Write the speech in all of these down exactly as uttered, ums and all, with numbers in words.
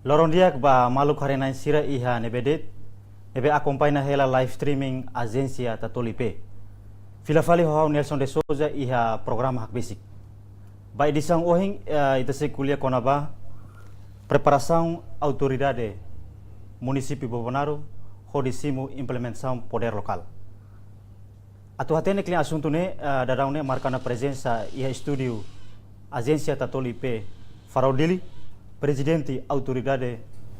Loron di'ak ba maluk haree-na'in sira iha ne'ebé de'it, ne'ebé akompaña hela live streaming Ajénsia Tatoli I P. Fila fali ho ha'u Nelson de Souza iha programa hakbesik. Ba edisaun ohin, eh, ita sei ko'alia kona-ba preparasaun autoridade munisípiu Bobonaro hodi simu implementasaun podér lokál. Atu hatene kle'an asuntu ne'e, eh, daudaun ne'e marka ona prezensa iha estúdiu Ajénsia Tatoli I P Farol Dili, Prezidente Autoridade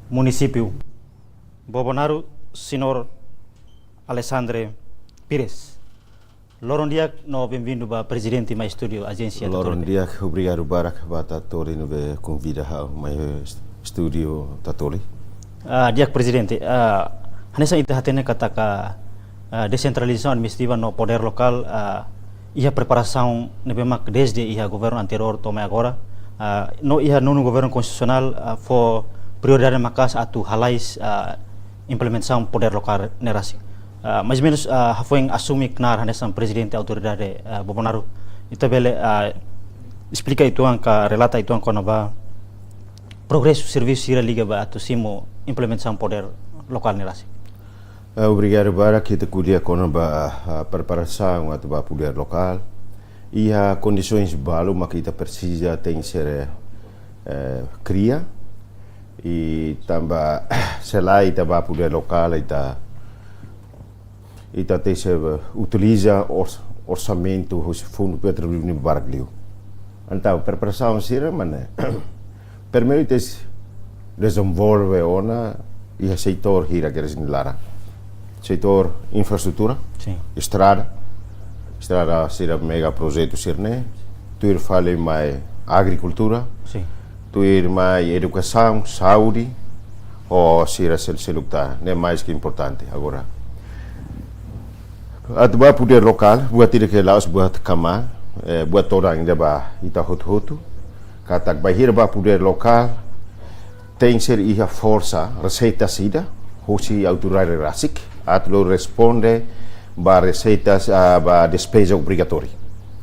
Munisípiu Bobonaro, Señór Alexandre Pires. Loron di'ak no benvindu ba Prezidente mai estúdiu Ajénsia Tatoli. Loron di'ak, obrigadu barak ba Tatoli ne'ebé konvida ha'u mai estúdiu Tatoli. Ah, di'ak Prezidente, ah, hanesan ita hatene katak, ah, desentralizasaun administrativa no podér lokál, ah, iha preparasaun ne'ebé mak dezde iha governu anteriór to'o mai agora, ah, no iha nonu governu konstitusionál, ah, fó prioridade maka'as atu halais, ah, implementasaun podér lokál ne'e rasik. Ah, mais ou menus, ah, hafoin asume knaar hanesan Prezidente Autoridade, ah, Bobonaro, ita bele, ah, esplika uitoan ka relata uitoan kona-ba progresu servisu sira liga ba atu simu implementasaun podér lokál ne'e rasik. Ah, obrigadu barak, ita ko'alia kona-ba, ah, preparasaun atu ba podér lokál. Iha kondisoens balu mak ita presiza tenke ser, eh, kria. I tanba se lae ita ba podér lokál, ita, ita tenke ser, eh, utiliza ors-, orsamentu husi Fundu Petrolíferu barak liu. Entaun, preparasaun sira mak ne'e. Primeiru, ita sei dezenvolve ona iha setór hirak ne'e nia laran. Setór infraestrutura, sin, estrada, estrada sira, megaprojetu sira-ne'e, tuir fali mai agrikultura, sin, tuir mai edukasaun, saúde, ho sira sel-, seluk tan, ne'e mais ke importante agora. Atu ba podér lokál, buat ida ke la'ós buat kmaan, eh, buat todan ida ba ita hotu-hotu. Katak bainhira ba podér lokál, tenke ser iha forsa, reseita ida, husi autoridade rasik, atu lori responde ba reseitas, ah, ba despeza obrigatória.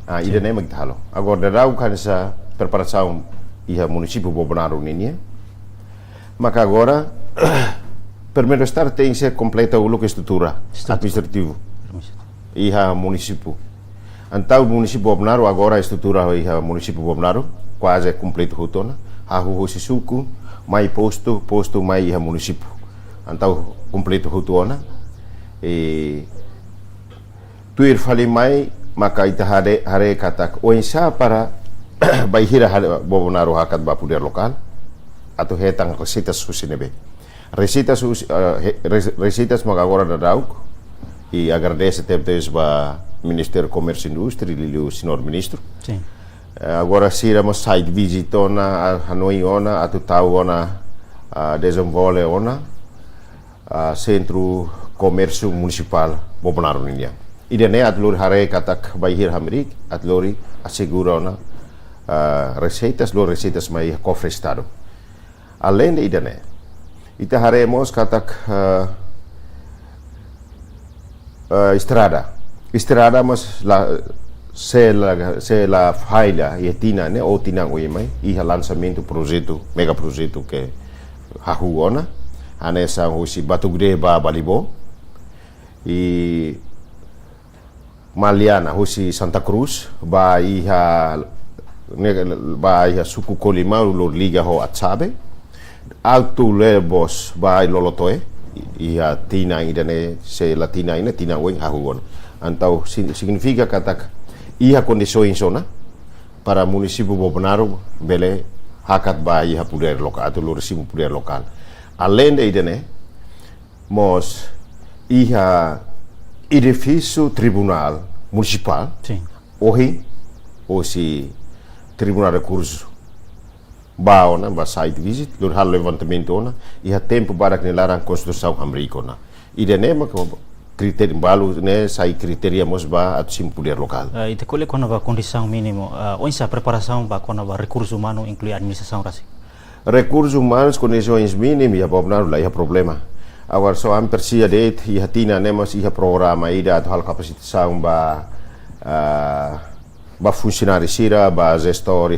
Ah, sin, ida-ne'e mak ita halo. Agora, daudaun hanesan preparasaun iha munisípiu Bobonaro nian. Maka agora, primeiru start tenke ser kompleta uluk estrutura, estrutura, administrativu. Administrativu. Iha munisípiu. Entaun munisípiu Bobonaro agora estrutura iha munisípiu Bobonaro kuaze kompletu hotu ona. Hahú husi suku, mai postu, postu mai iha munisípiu. Entaun kompletu hotu ona. I tuir fali mai, maka ita haree, haree katak oinsá para bainhira haree Bobonaro hakat ba podér lokál, atu hetan reseitas husi ne'ebé. Reseitas husi, eh, he-, res-, reseitas maka agora daudauk, i agradese tebes ba Ministériu Komérsiu i Indústria, liuliu Señór Ministru. Sin. Eh, agora sira mós site visit ona, ah, hanoin ona, atu tau ona, ah, dezenvolve ona, ah, Sentru Komérsiu Munisipál Bobonaro nian. Ida-ne'e atu lori haree katak bainhira hamriik, atu lori asegura ona, ah, reseitas, lori reseitas mai kofre Estadu. Aleinde ida-ne'e, ita haree mós katak, ah, ah, estrada. Estrada mós la, se la, se la falla iha tinan ne'e, ou tinan oin mai, iha lansamentu projetu, megaprojetu ke hahú ona, hanesan husi Batugdé ba Balibó, i Maliana husi Santa Cruz, ba iha, ne'e, ba iha suku Colimão, lori liga ho Atsabe, Alto Lebos ba Lolotoe, iha tinan ida-ne'e, se la tinan ida-ne'e, tinan oin hahú ona. Entaun, si-, signifika katak iha kondisoens ona, para munisípiu Bobonaro bele hakat ba iha podér lokál, atu lori simu podér lokál. Aleinde ida-ne'e, mós iha edifísiu Tribunál Munisipál. Sin. Ohin, husi Tribunál Rekursu ba ona, ba site visit, lori halo levantamentu ona, iha tempu badak nia laran konstrusaun hamriik ona. Ida-ne'e maka kritériu balu ne'e sai kritéria mós ba atu simu podér lokál. Ah, ita ko'alia kona-ba kondisaun mínimu, ah, oinsá preparasaun ba kona-ba rekursu umanu inklui administrasaun rasik? Rekursu umanus, kondisoens mínimu, iha Bobonaro la iha problema. Agora só ami presiza de'it, iha tinan ne'e mós iha programa ida atu halo kapasitasaun ba, ah, ba funsionáriu sira, ba jestór,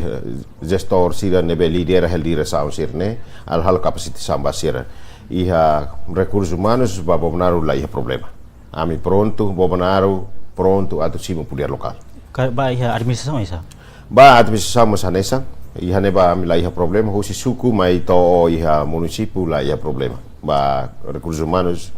jestór sira ne'ebé lidera hela diresaun sira-ne'e, halo kapasitasaun ba sira. Iha rekursus umanus ba Bobonaro la iha problema. Ami prontu, Bobonaro prontu atu simu podér lokál. Ka-, ba iha administrasaun oinsá? Ba administrasaun mós hanesan, iha ne'ebá ami la iha problema, husi suku mai to'o iha munisípiu la iha problema. Ba rekursus umanus,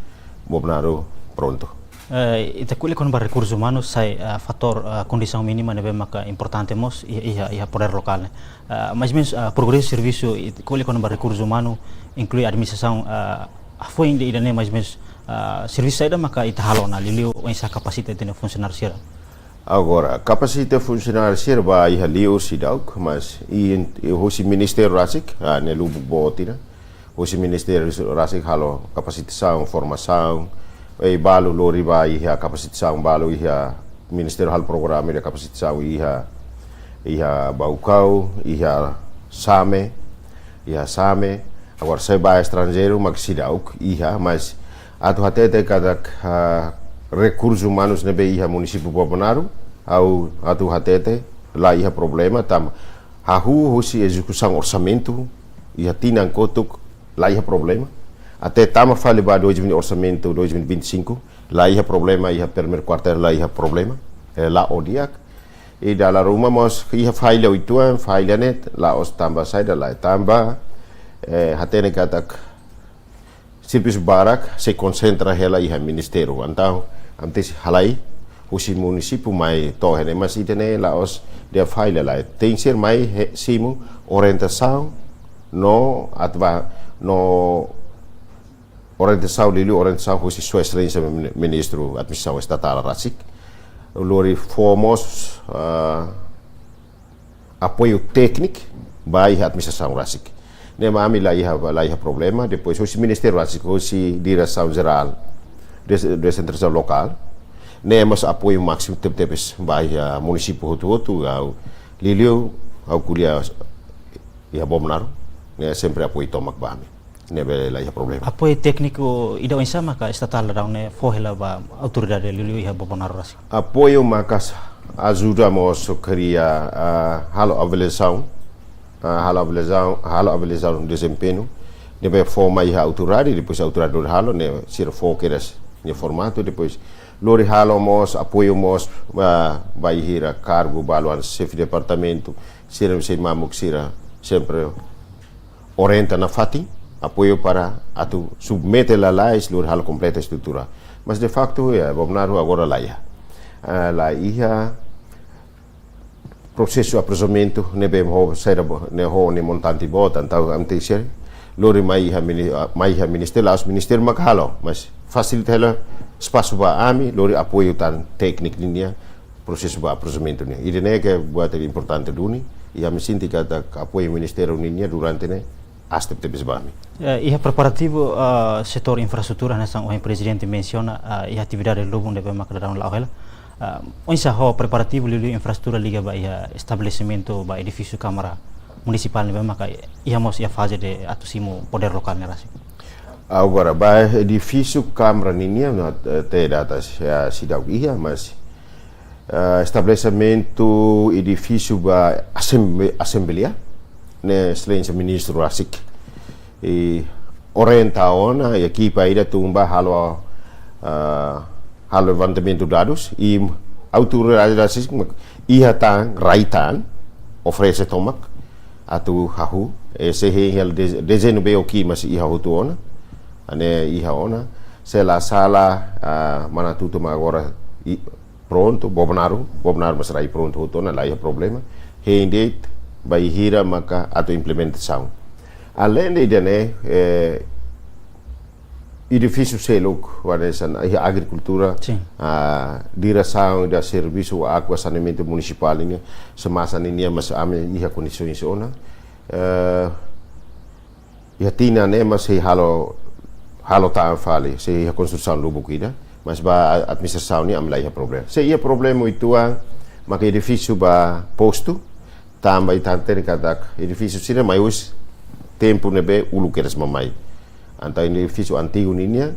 Bobonaro prontu. Eh, ita ko'alia kona-ba rekursus umanus, sai, eh, fatór, eh, kondisaun mínima ne'ebé maka importante mós iha, iha, iha podér lokál ne'e. Eh, mais ou menus, eh, progresu servisu, ita ko'alia kona-ba rekursus umanus, inklui administrasaun, eh, hafoin ida-ne'e mais ou menus, eh, servisu saida maka ita halo ona, liuliu oinsá kapasita ita-nia funsionáriu sira. Agora, kapasita funsionáriu sira ba iha liur seidauk, mas i, i husi ministériu rasik, ah, ne'e lubuk boot ida. Husi ministériu rasik halo kapasitasaun, formasaun, i balu lori ba iha kapasitasaun balu iha ministériu halo programa de kapasitasaun iha, iha Baucau, iha Same, iha Same. Agora, se ba estranjeiru mak seidauk iha, mas atu hatete katak, ah, rekursus umanus ne'ebé iha munisípiu Bobonaro, ha'u atu hatete la iha problema, tanba hahú husi ezekusaun orsamentu, iha tinan kotuk, la iha problema. Até tama fali ba dois mil orsamentu dois mil e vinte e cinco, la iha problema, iha primeiru kuartél la iha problema, eh, la'o di'ak. I dala ruma mós iha falla uitoan, falla ne'e, la'ós tanba saida, la tanba, eh, hatene katak servisu barak sei konsentra hela iha ministériu. Entaun, ami tenke halai husi munisípiu mai to'o iha ne'e, mas ida-ne'e la'ós dehan falla, lae. Tenke ser mai he-, simu orientasaun no atu ba, no orientasaun, liuliu orientasaun husi Sua Exelénsia Min-, Ministru Administrasaun Estatál rasik. Lori fó mós, ah, apoiu tékniku ba iha administrasaun rasik. Ne'e mak ami la iha, la iha problema, depois husi ministériu rasik, husi Diresaun Jerál Des-, Desentralizasaun Lokál, ne'e mós apoiu másimu tebetebes ba iha munisípiu hotu-hotu, ha'u liuliu, ha'u ko'alia iha Bobonaro, ne'e sempre apoiu tomak ba ami. Ne'ebé la iha problema. Apoiu tékniku ida oinsá maka estatál daudaun ne'e fó hela ba autoridade liuliu iha Bobonaro rasik? Apoiu maka s-, ajuda mós kria, ah, halo avaliasaun, ah, halo avaliasaun, halo avaliasaun dezempeñu, ne'ebé fó mai iha autoridade, depois autoridade halo, ne'e sira fó kedas nia formatu, depois lori halo mós, apoiu mós, ah, bainhira kargu balu hanesan xefe departamentu, sira sei mamuk sira sempre orienta nafatin, apoiu para atu submete lalais, lori halo kompleta estrutura. Mas de facto, ya, Bobonaro agora la iha. Ah, la iha prosesu aprovizionamentu ne'ebé ho saida boot, ne'e ho nia montante boot, entaun ami tenke ser lori mai iha mini-, ah, mai iha ministériu, la'ós ministériu mak halo, mas fasilita hela espasu ba ami, lori apoiu tan tékniku ninia, prosesu ba aprovizionamentu nian. Ida-ne'e ke buat importante duni, i ami sente katak apoiu ministériu ninia durante ne'e aas tebetebes ba ami. Eh, iha preparativu, eh, setór infraestrutura hanesan ohin prezidente mensiona, eh, iha atividade lubun ne'ebé maka daudaun la'o hela. Eh, oinsá ho preparativu liuliu infraestrutura liga ba iha estabelesimentu ba edifísiu Kámara Munisipál ne'ebé maka iha mós iha faze de atu simu podér lokál ne'e rasik? Agora, ba edifísiu Kámara ninia, no, eh, te data, eh, seidauk iha, mas, eh, estabelesimentu edifísiu ba asemble-, asembleia, ne'e Exelénsia Ministru rasik, i orienta ona, i ekipa ida tun ba halo, eh, halo levantamentu dadus, i autoridade rasik iha tan, rai tan, oferese tomak, atu hahú, eh, se hein hela de-, dezeñu B O Q mas iha hotu ona, ne'e iha ona, se la sala, ah, Manatuto mak agora i prontu, Bobonaro, Bobonaro mas rai prontu hotu ona, la iha problema. Hein de'it, bainhira maka atu implementasaun. Aleinde ida-ne'e, eh, edifísiu seluk, hanesan iha agrikultura, sin, ah, diresaun ida servisu água saneamentu munisipál ninia, SEMASA ninia mas ami iha kondisaun ona. Eh, iha tinan ne'e mas sei halo, halo tan fali, sei iha konstrusaun lubuk ida, mas ba administrasaun nian ami la iha problema. Se iha problema uitoan, maka edifísiu ba postu, tanba ita hatene katak edifísiu sira mai husi tempu ne'ebé uluk kedas mak mai. Entaun edifísiu antigu ninia,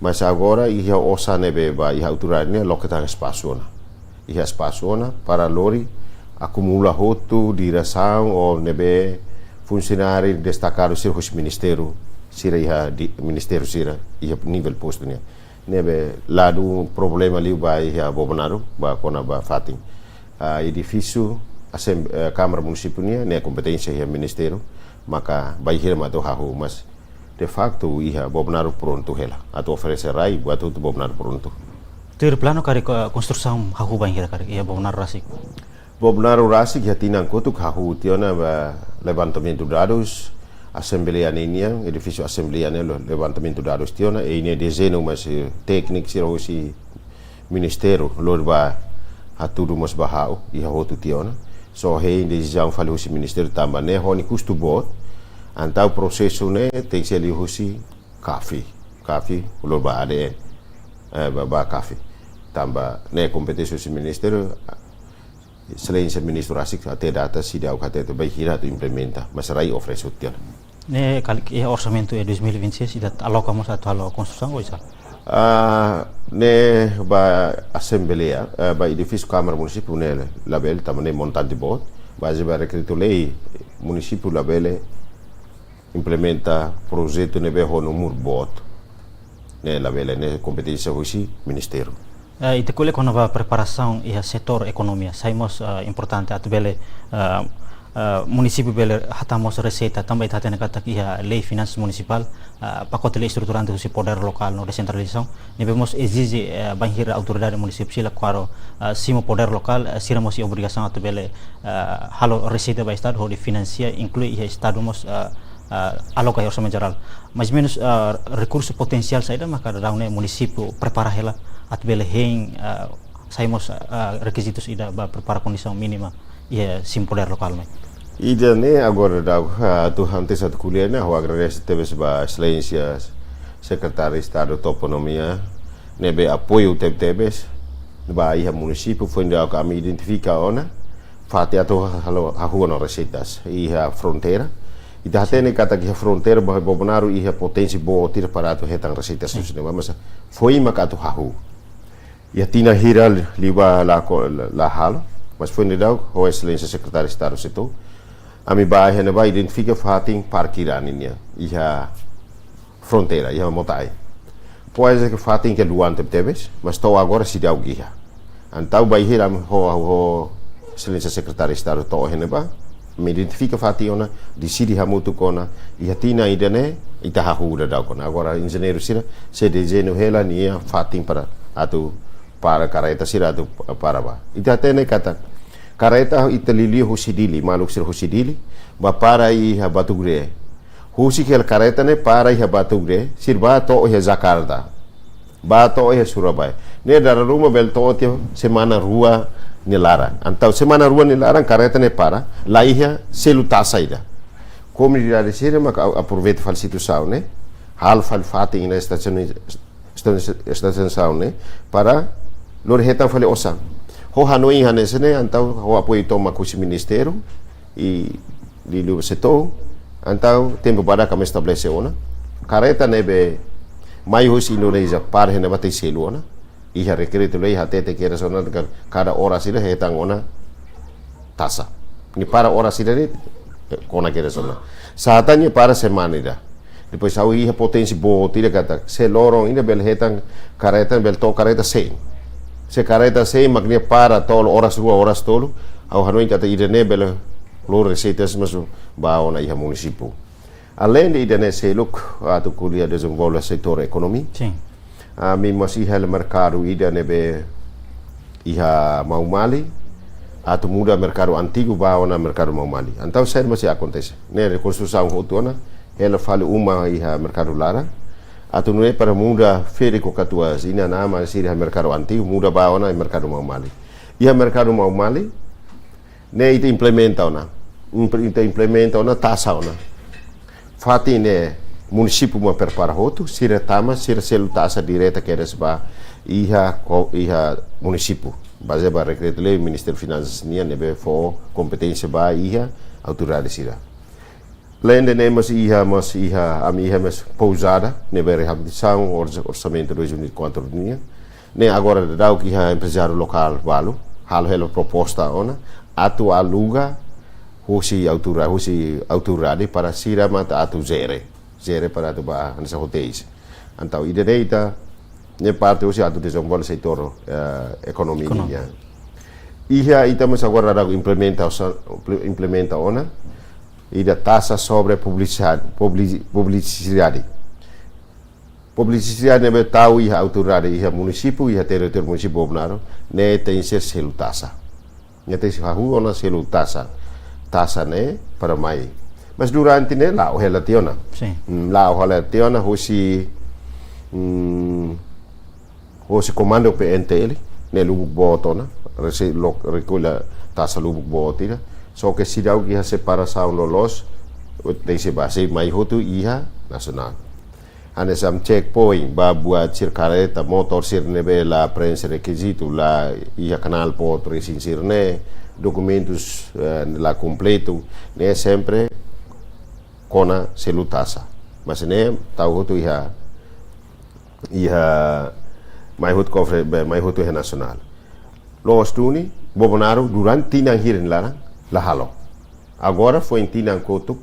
mas agora iha osan ne'ebé ba iha autoridade nian loke tan espasu ona. Iha espasu ona para lori akumula hotu diresaun ou ne'ebé funsionáriu destakadu sira husi ministériu sira iha di-, ministériu sira iha nivel postu nian. Ne'ebé la dún problema liu ba iha Bobonaro, ba kona-ba fatin. Ah, edifísiu asem-, eh, Kámara Munisípiu nian, ne'e kompeténsia iha ministériu, maka bainhira mak atu hahú, mas de facto iha Bobonaro prontu hela. Atu oferese rai, buat hotu Bobonaro prontu. Tuir planu karik, eh, konstrusaun hahú bainhira karik iha Bobonaro rasik? Bobonaro rasik iha tinan kotuk hahú tiha ona ba levantamentu dadus, asembleia ninian, edifísiu asembleia nian lo-, levantamentu dadus tiha ona, i ne'e dezeñu mós, eh, tékniku sira husi ministériu, lori ba hatudu mós ba ha'u, iha hotu tiha ona. Só hein desizaun fali husi ministériu tanba ne'e ho nia kustu boot, entaun prosesu ne'e tenke ser liu husi CAFI, CAFI, lori ba A D N, eh, ba, ba CAFI. Tanba ne'e kompeténsia husi ministériu, Exelénsia Ministru rasik até data seidauk hatete bainhira atu implementa, mas rai oferese tiha ona. Ne'e karik iha orsamentu iha dois mil e vinte e seis ita aloka mós atu halo konstrusaun ka oinsá? Ah, ne'e ba asembleia, eh, ba edifísiu Kámara Munisípiu ne'e labele, tanba ne'e montante boot, bazeia ba dekretu-lei munisípiu labele implementa projetu ne'ebé ho númeru boot. Ne'e labele, ne'e kompeténsia husi ministériu. Eh, ita ko'alia kona-ba preparasaun iha setór ekonomia, sai mós, eh, importante atu bele, eh, eh, munisípiu bele hatán mós reseita, tanba ita hatene katak iha lei finansas munisipál, eh, pakote lei estruturante husi podér lokál no desentralizasaun, ne'ebé mós ezije, eh, bainhira autoridade munisípiu sira kuaru, eh, simu podér lokál, eh, sira mós iha obrigasaun atu bele, eh, halo reseita ba estadu hodi finansia, inklui iha estadu mós, eh, eh, aloka iha orsamentu jerál. Mais menus, eh, rekursu potensiál saida maka daudaun ne'e munisípiu prepara hela atu bele hein, eh, sai mós, eh, rekizitus ida ba prepara kondisaun mínima iha simu podér lokál mai. Ida-ne'e agora daudaun, ah, atu antes atu ko'alia ne'e, ha'u agradese tebes ba Exelénsia Sekretáriu Estadu Toponímia, ne'ebé apoiu tebetebes ba iha munisípiu, foin daudaun ami identifika ona fatin atu halo, hahú ona reseitas iha fronteira. Ita hatene katak iha fronteira ba Bobonaro iha potensiál boot ida para atu hetan reseitas husi ne'ebá, mas foin maka atu hahú. Iha tinan hira li-, liubá la ko-, la, la halo, mas foin daudaun ho Exelénsia Sekretáriu Estadu Setu, ami bá iha ne'ebá identifika fatin parkir nian iha fronteira, iha Motael. Pois é que fatin ke luan tebetebes, mas to'o agora seidauk iha. Entaun bainhira ami ho, ho Exelénsia Sekretáriu Estadu to'o iha ne'ebá, ami identifika fatin ona, deside hamutuk ona, iha tinan ida-ne'e, ita hahú daudaun ona. Agora enjeñeiru sira sei dezeña hela nia fatin para atu para karreta sira atu para bá. Ita hatene katak karreta ita liuliu husi Dili, maluk sira husi Dili, bá para iha Batugre. Husik hela karreta ne'e para iha Batugre, sira bá to'o iha Jakarta. Bá to'o iha Surabaya. Ne'e dala ruma bele to'o tiha semana rua nia laran. Entaun semana rua nia laran karreta ne'e para, la iha selu taxa ida. Komunidade sira maka a-, aproveita fali situasaun ne'e, halo fali fatin iha estasaun, estasaun, estasaun ne'e, para lori hetan fali osan. Ho hanoin hanesan ne'e, entaun ho apoiu tomak husi ministériu, i liuliu setu, entaun tempu badak ami estabelese ona. Karreta ne'ebé mai husi Indonézia para iha ne'ebá tenke selu ona. Iha dekretu-lei hatete kedas ona ka-, kada oras ida hetan ona taxa. Nia para oras ida ne'e kona kedas ona. Sá atu nia para semana ida. Depois ha'u iha potensiál boot ida katak, se loron ida bele hetan karreta, bele to'o karreta sein. Se karreta sein mak nia para tolu oras, rua oras, tolu, ha'u hanoin katak ida-ne'e bele lori reseitas mós bá ona iha munisípiu. Aleinde ida-ne'e seluk, atu ko'alia dezenvolve setór ekonomia. Sin. Ami mós iha hela merkadu ida ne'ebé iha Maumali, atu muda merkadu antigu bá ona merkadu Maumali. Entaun saida mós sei akontese. Ne'e rekonstrusaun hotu ona, hela fali uma iha merkadu laran. Atu nune'e para muda ferik ou katuas inan-aman sira iha merkadu antigu, muda bá ona merkadu Maumali. Iha merkadu Maumali, ne'e ita implementa ona. Impre-, ita implementa ona taxa ona. Fatin ne'e munisípiu mak prepara hotu, sira tama, sira selu taxa direta kedas ba iha ko-, iha munisípiu. Bazeia ba dekretu-lei Ministériu Finansas nian ne'ebé fó kompeténsia ba iha autoridade sira. Aleinde ne'e mós iha, mós iha, ami iha mós pouzada, ne'ebé reabilitasaun, orza-, orsamentu dois mil e quatro nian. Ne'e agora daudaun iha emprezáriu lokál balu, halo hela proposta ona, atu aluga husi autora husi autoridade para sira maka atu jere jere para atu ba hanesan hotéis. Entaun ida-ne'e ita-nia parte husi atu dezenvolve setór ekonomia nian. Iha ita mós agora atu implementa implementa ona ida taxa sobre publicidade publicidade ne'ebé tau iha autoridade iha munisípiu iha territóriu munisípiu Bobonaro ne'e tenke selu taxa. Ne'e tenke hahú ona selu taxa taxa ne'e para mai. Mas durante ne'e la'o hela tiha ona. La'o hela tiha ona husi husi komandu PNTL ne'e lubuk boot ona rese lok rekolla taxa lubuk boot ida. Só ke seidauk iha separasaun loloos tenke ba sei mai hotu iha nasionál. Hanesan checkpoint ba buat sira kareta motór sira ne'ebé la preenxe rekizitu la iha kanál Potu-Resin sira-ne'e dokumentus la kompletu ne'e sempre kona selu taxa. Mas ne'e tau hotu iha iha mai hotu kofre mai hotu iha nasionál. Loos duni Bobonaro durante tinan hira nia laran la halo. Agora foin tinan kotuk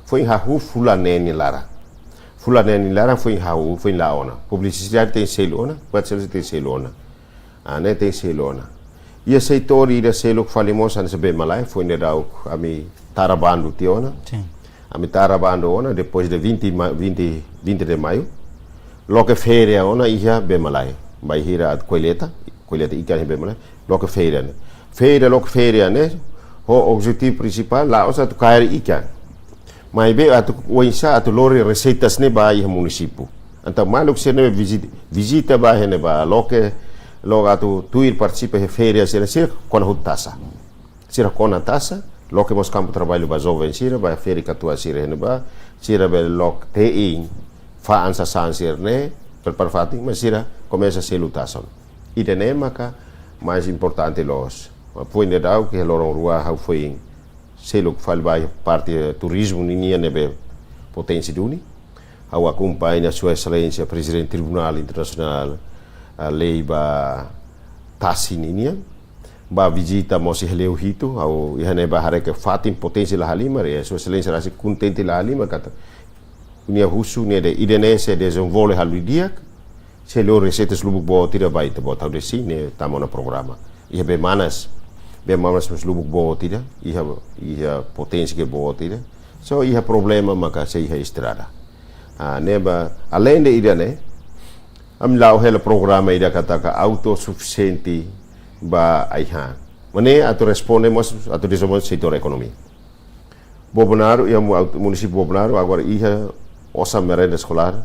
foin hahú fulan neen nia laran. Fulan neen nia laran foin hahú foin la'o ona. Publisidade tenke selu ona, buat seluk tenke selu ona. Ne'e tenke selu ona. Iha setór ida seluk fali mós hanesan bee-malae foin daudauk ami tara bandu tiha ona. Ami tara bandu ona depois de vinte vinte vinte de maio. Loke feira ona iha bee-malae. Bainhira atu kolleita kolleita ikan iha bee-malae. Loke feira ne'e. Feira loke feira ne'e ho objetivu prinsipál la'ós atu kaer ikan. Maibé atu oinsá atu lori reseitas ne'e ba iha munisípiu. Entaun maluk sira ne'e vizita vizita ba iha ne'ebá loke loke atu tuir partisipa iha feira sira sira kona hotu taxa. Sira kona taxa loke mós kampu traballu ba joven sira ba ferik katuas sira iha ne'ebá. Sira bele loke tein fa'an sasán sira-ne'e prepara fatin mas sira komesa selu taxa. Ida-ne'e maka mais importante loos. Foin daudauk iha loron rua ha'u foin seluk fali ba parte turizmu ninian ne'ebé potensi duni. Ha'u akompaña Sua Exelénsia Prezidente Tribunál Internasionál lei ba tasi ninian ba vizita mós iha Leohitu. Ha'u iha ne'ebá haree katak fatin potensi la halimar. Sua Exelénsia rasik kontente la halimar katak nia husu ne'e de'it ida-ne'e se dezenvolve halo di'ak. Se lori reseitas lubuk boot ida ba ita-boot ha'u dehan sin ne'e tama ona programa. Iha bee-manas. Bee-manas mós lubuk boot ida. Iha iha potensi ke boot ida. Só iha problema maka sei iha estrada. Ne'ebá aleinde ida-ne'e ami la'o hela programa ida katak autosufisiente ba ai-han. Maibé atu responde mós atu dezenvolve setór ekonomia. Bobonaro iha munisípiu Bobonaro agora iha osan merenda eskolár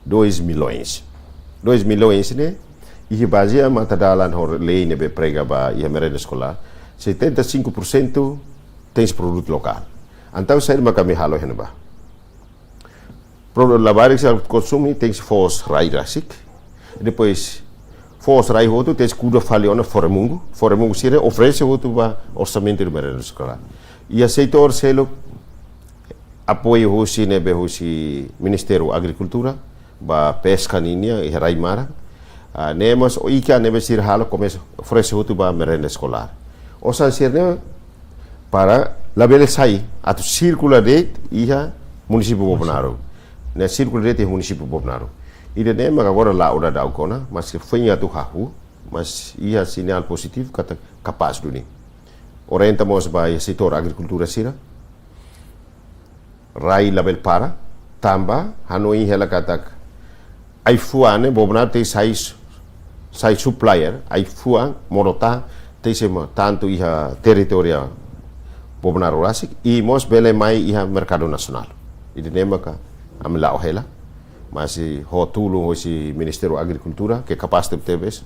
dois milhões. Dois milhões ne'e iha bazeia mata-dalan ho lei ne'ebé prega ba iha merenda eskolár setenta e cinco por cento tenke produtu lokál. Entaun saida maka ami halo iha ne'ebá? Produtu labarik sira konsume tenke foos rai rasik. Depois foos rai hotu tenke kuda fali ona Foremungu. Foremungu sira oferese hotu ba orsamentu de merenda eskolár. Iha setór seluk apoiu husi ne'ebé husi Ministériu Agrikultura ba peska ninian iha rai-maran. Ne'e mós ikan ne'ebé sira halo komesa oferese hotu ba merenda eskolár. Osan sira-ne'e para labele sai atu sirkula de'it iha munisípiu Bobonaro. Ne'e sirkula de'it iha munisípiu Bobonaro. Ida-ne'e maka agora la'o daudauk ona mas foin atu hahú mas iha sinál pozitivu katak kapás duni. Orienta mós ba iha setór agrikultura sira rai labele para tanba hanoin hela katak ai-fuan ne'e Bobonaro tenke sai sai supplier ai-fuan modo-tahan tenke sei mai tantu iha territóriu Bobonaro rasik i mós bele mai iha merkadu nasionál. Ida-ne'e maka ami la'o hela mas ho tulun husi Ministériu Agrikultura ke kapás tebetebes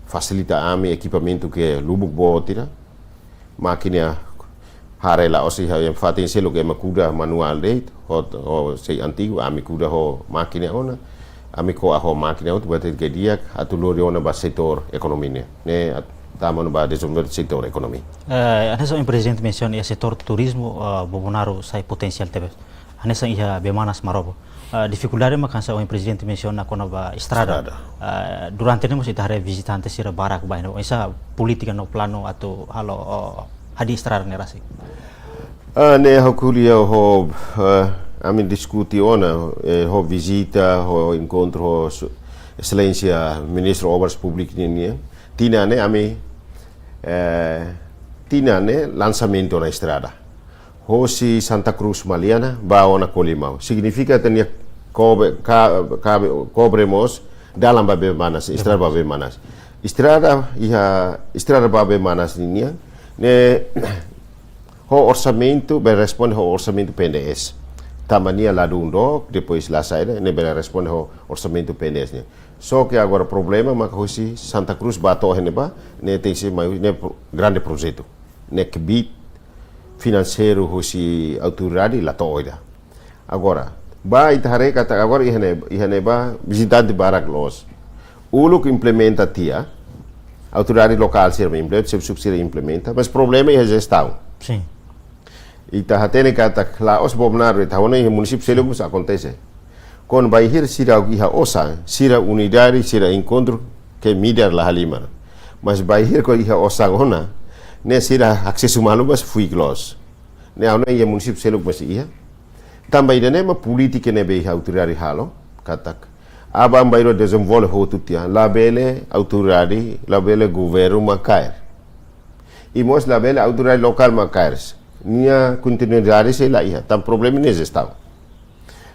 fasilita ami ekipamentu ke lubuk boot ida. Mákina haree la'ós iha fatin seluk ema kuda manuál de'it ho sei antigu ami kuda ho mákina ona. Ami ko'a ho mákina hotu buat ke di'ak atu lori ona ba setór ekonomia ne'e tama ona ba dezenvolve setór ekonomia. Hanesan ohin prezidente mensiona iha setór turizmu Bobonaro sai potensiál tebes. Hanesan iha bee-manas Marobo. Difikuldade maka hanesan ohin prezidente mensiona kona-ba estrada. Durante ne'e mós ita haree vizitante sira barak ba iha ne'ebá. Oinsá polítika no planu atu halo hadi'a estrada ne'e rasik? Ah, ne'e ha'u ko'alia ho, eh, ami diskute ona, eh, ho vizita, ho enkontru ho su-, Exelénsia Ministru Obras Públikas nian. Tinan ne'e ami, eh, tinan ne'e lansamentu ona estrada. Hosi Santa Cruz Maliana, ba ona Colimão. Signifika ita-nia kobre, ka-, kabe-, kobre mós, dalan ba Bee Manas, estrada ba Bee Manas. Estrada, iha estrada ba Bee Manas nian, ne'e, ho orsamentu, bele responde ho orsamentu P N D S. Tanba nia ladún dook, depois la sai, ne'e bele responde ho orsamentu P N D S nian. Só ke agora problema, maka hosi Santa Cruz ba to'o iha ne'ebá, ne'e tenke ser mai, ne'e pro-, grande projetu. Ne'e kbiit finanseiru hosi autoridade la to'o ida. Agora, ba ita haree katak agora iha ne'e, iha ne'ebá vizitante barak loos. Uluk implementa tiha, autoridade lokál sira implementa, xefe suku sira implementa, mas problema iha jestaun. Sin. Ita hatene katak la'ós Bobonaro, ita hone iha munisípiu seluk mós akontese. Kuandu bainhira sira iha osan, sira unidade, sira enkontru, ke midar la halimar. Mas bainhira kuandu iha osan ona, ne'e sira asesu malu mós fuik loos. Ne'e ha'u hanoin iha munisípiu seluk mós iha. Tanba ida-ne'e mak polítika ne'ebé iha autoridade halo, katak aban-bainrua dezenvolve hotu tiha, labele autoridade, labele governu mak kaer. I mós labele autoridade lokál mak kaer. Nia kontinuidade sei la iha, tanba problema ne'e jestaun.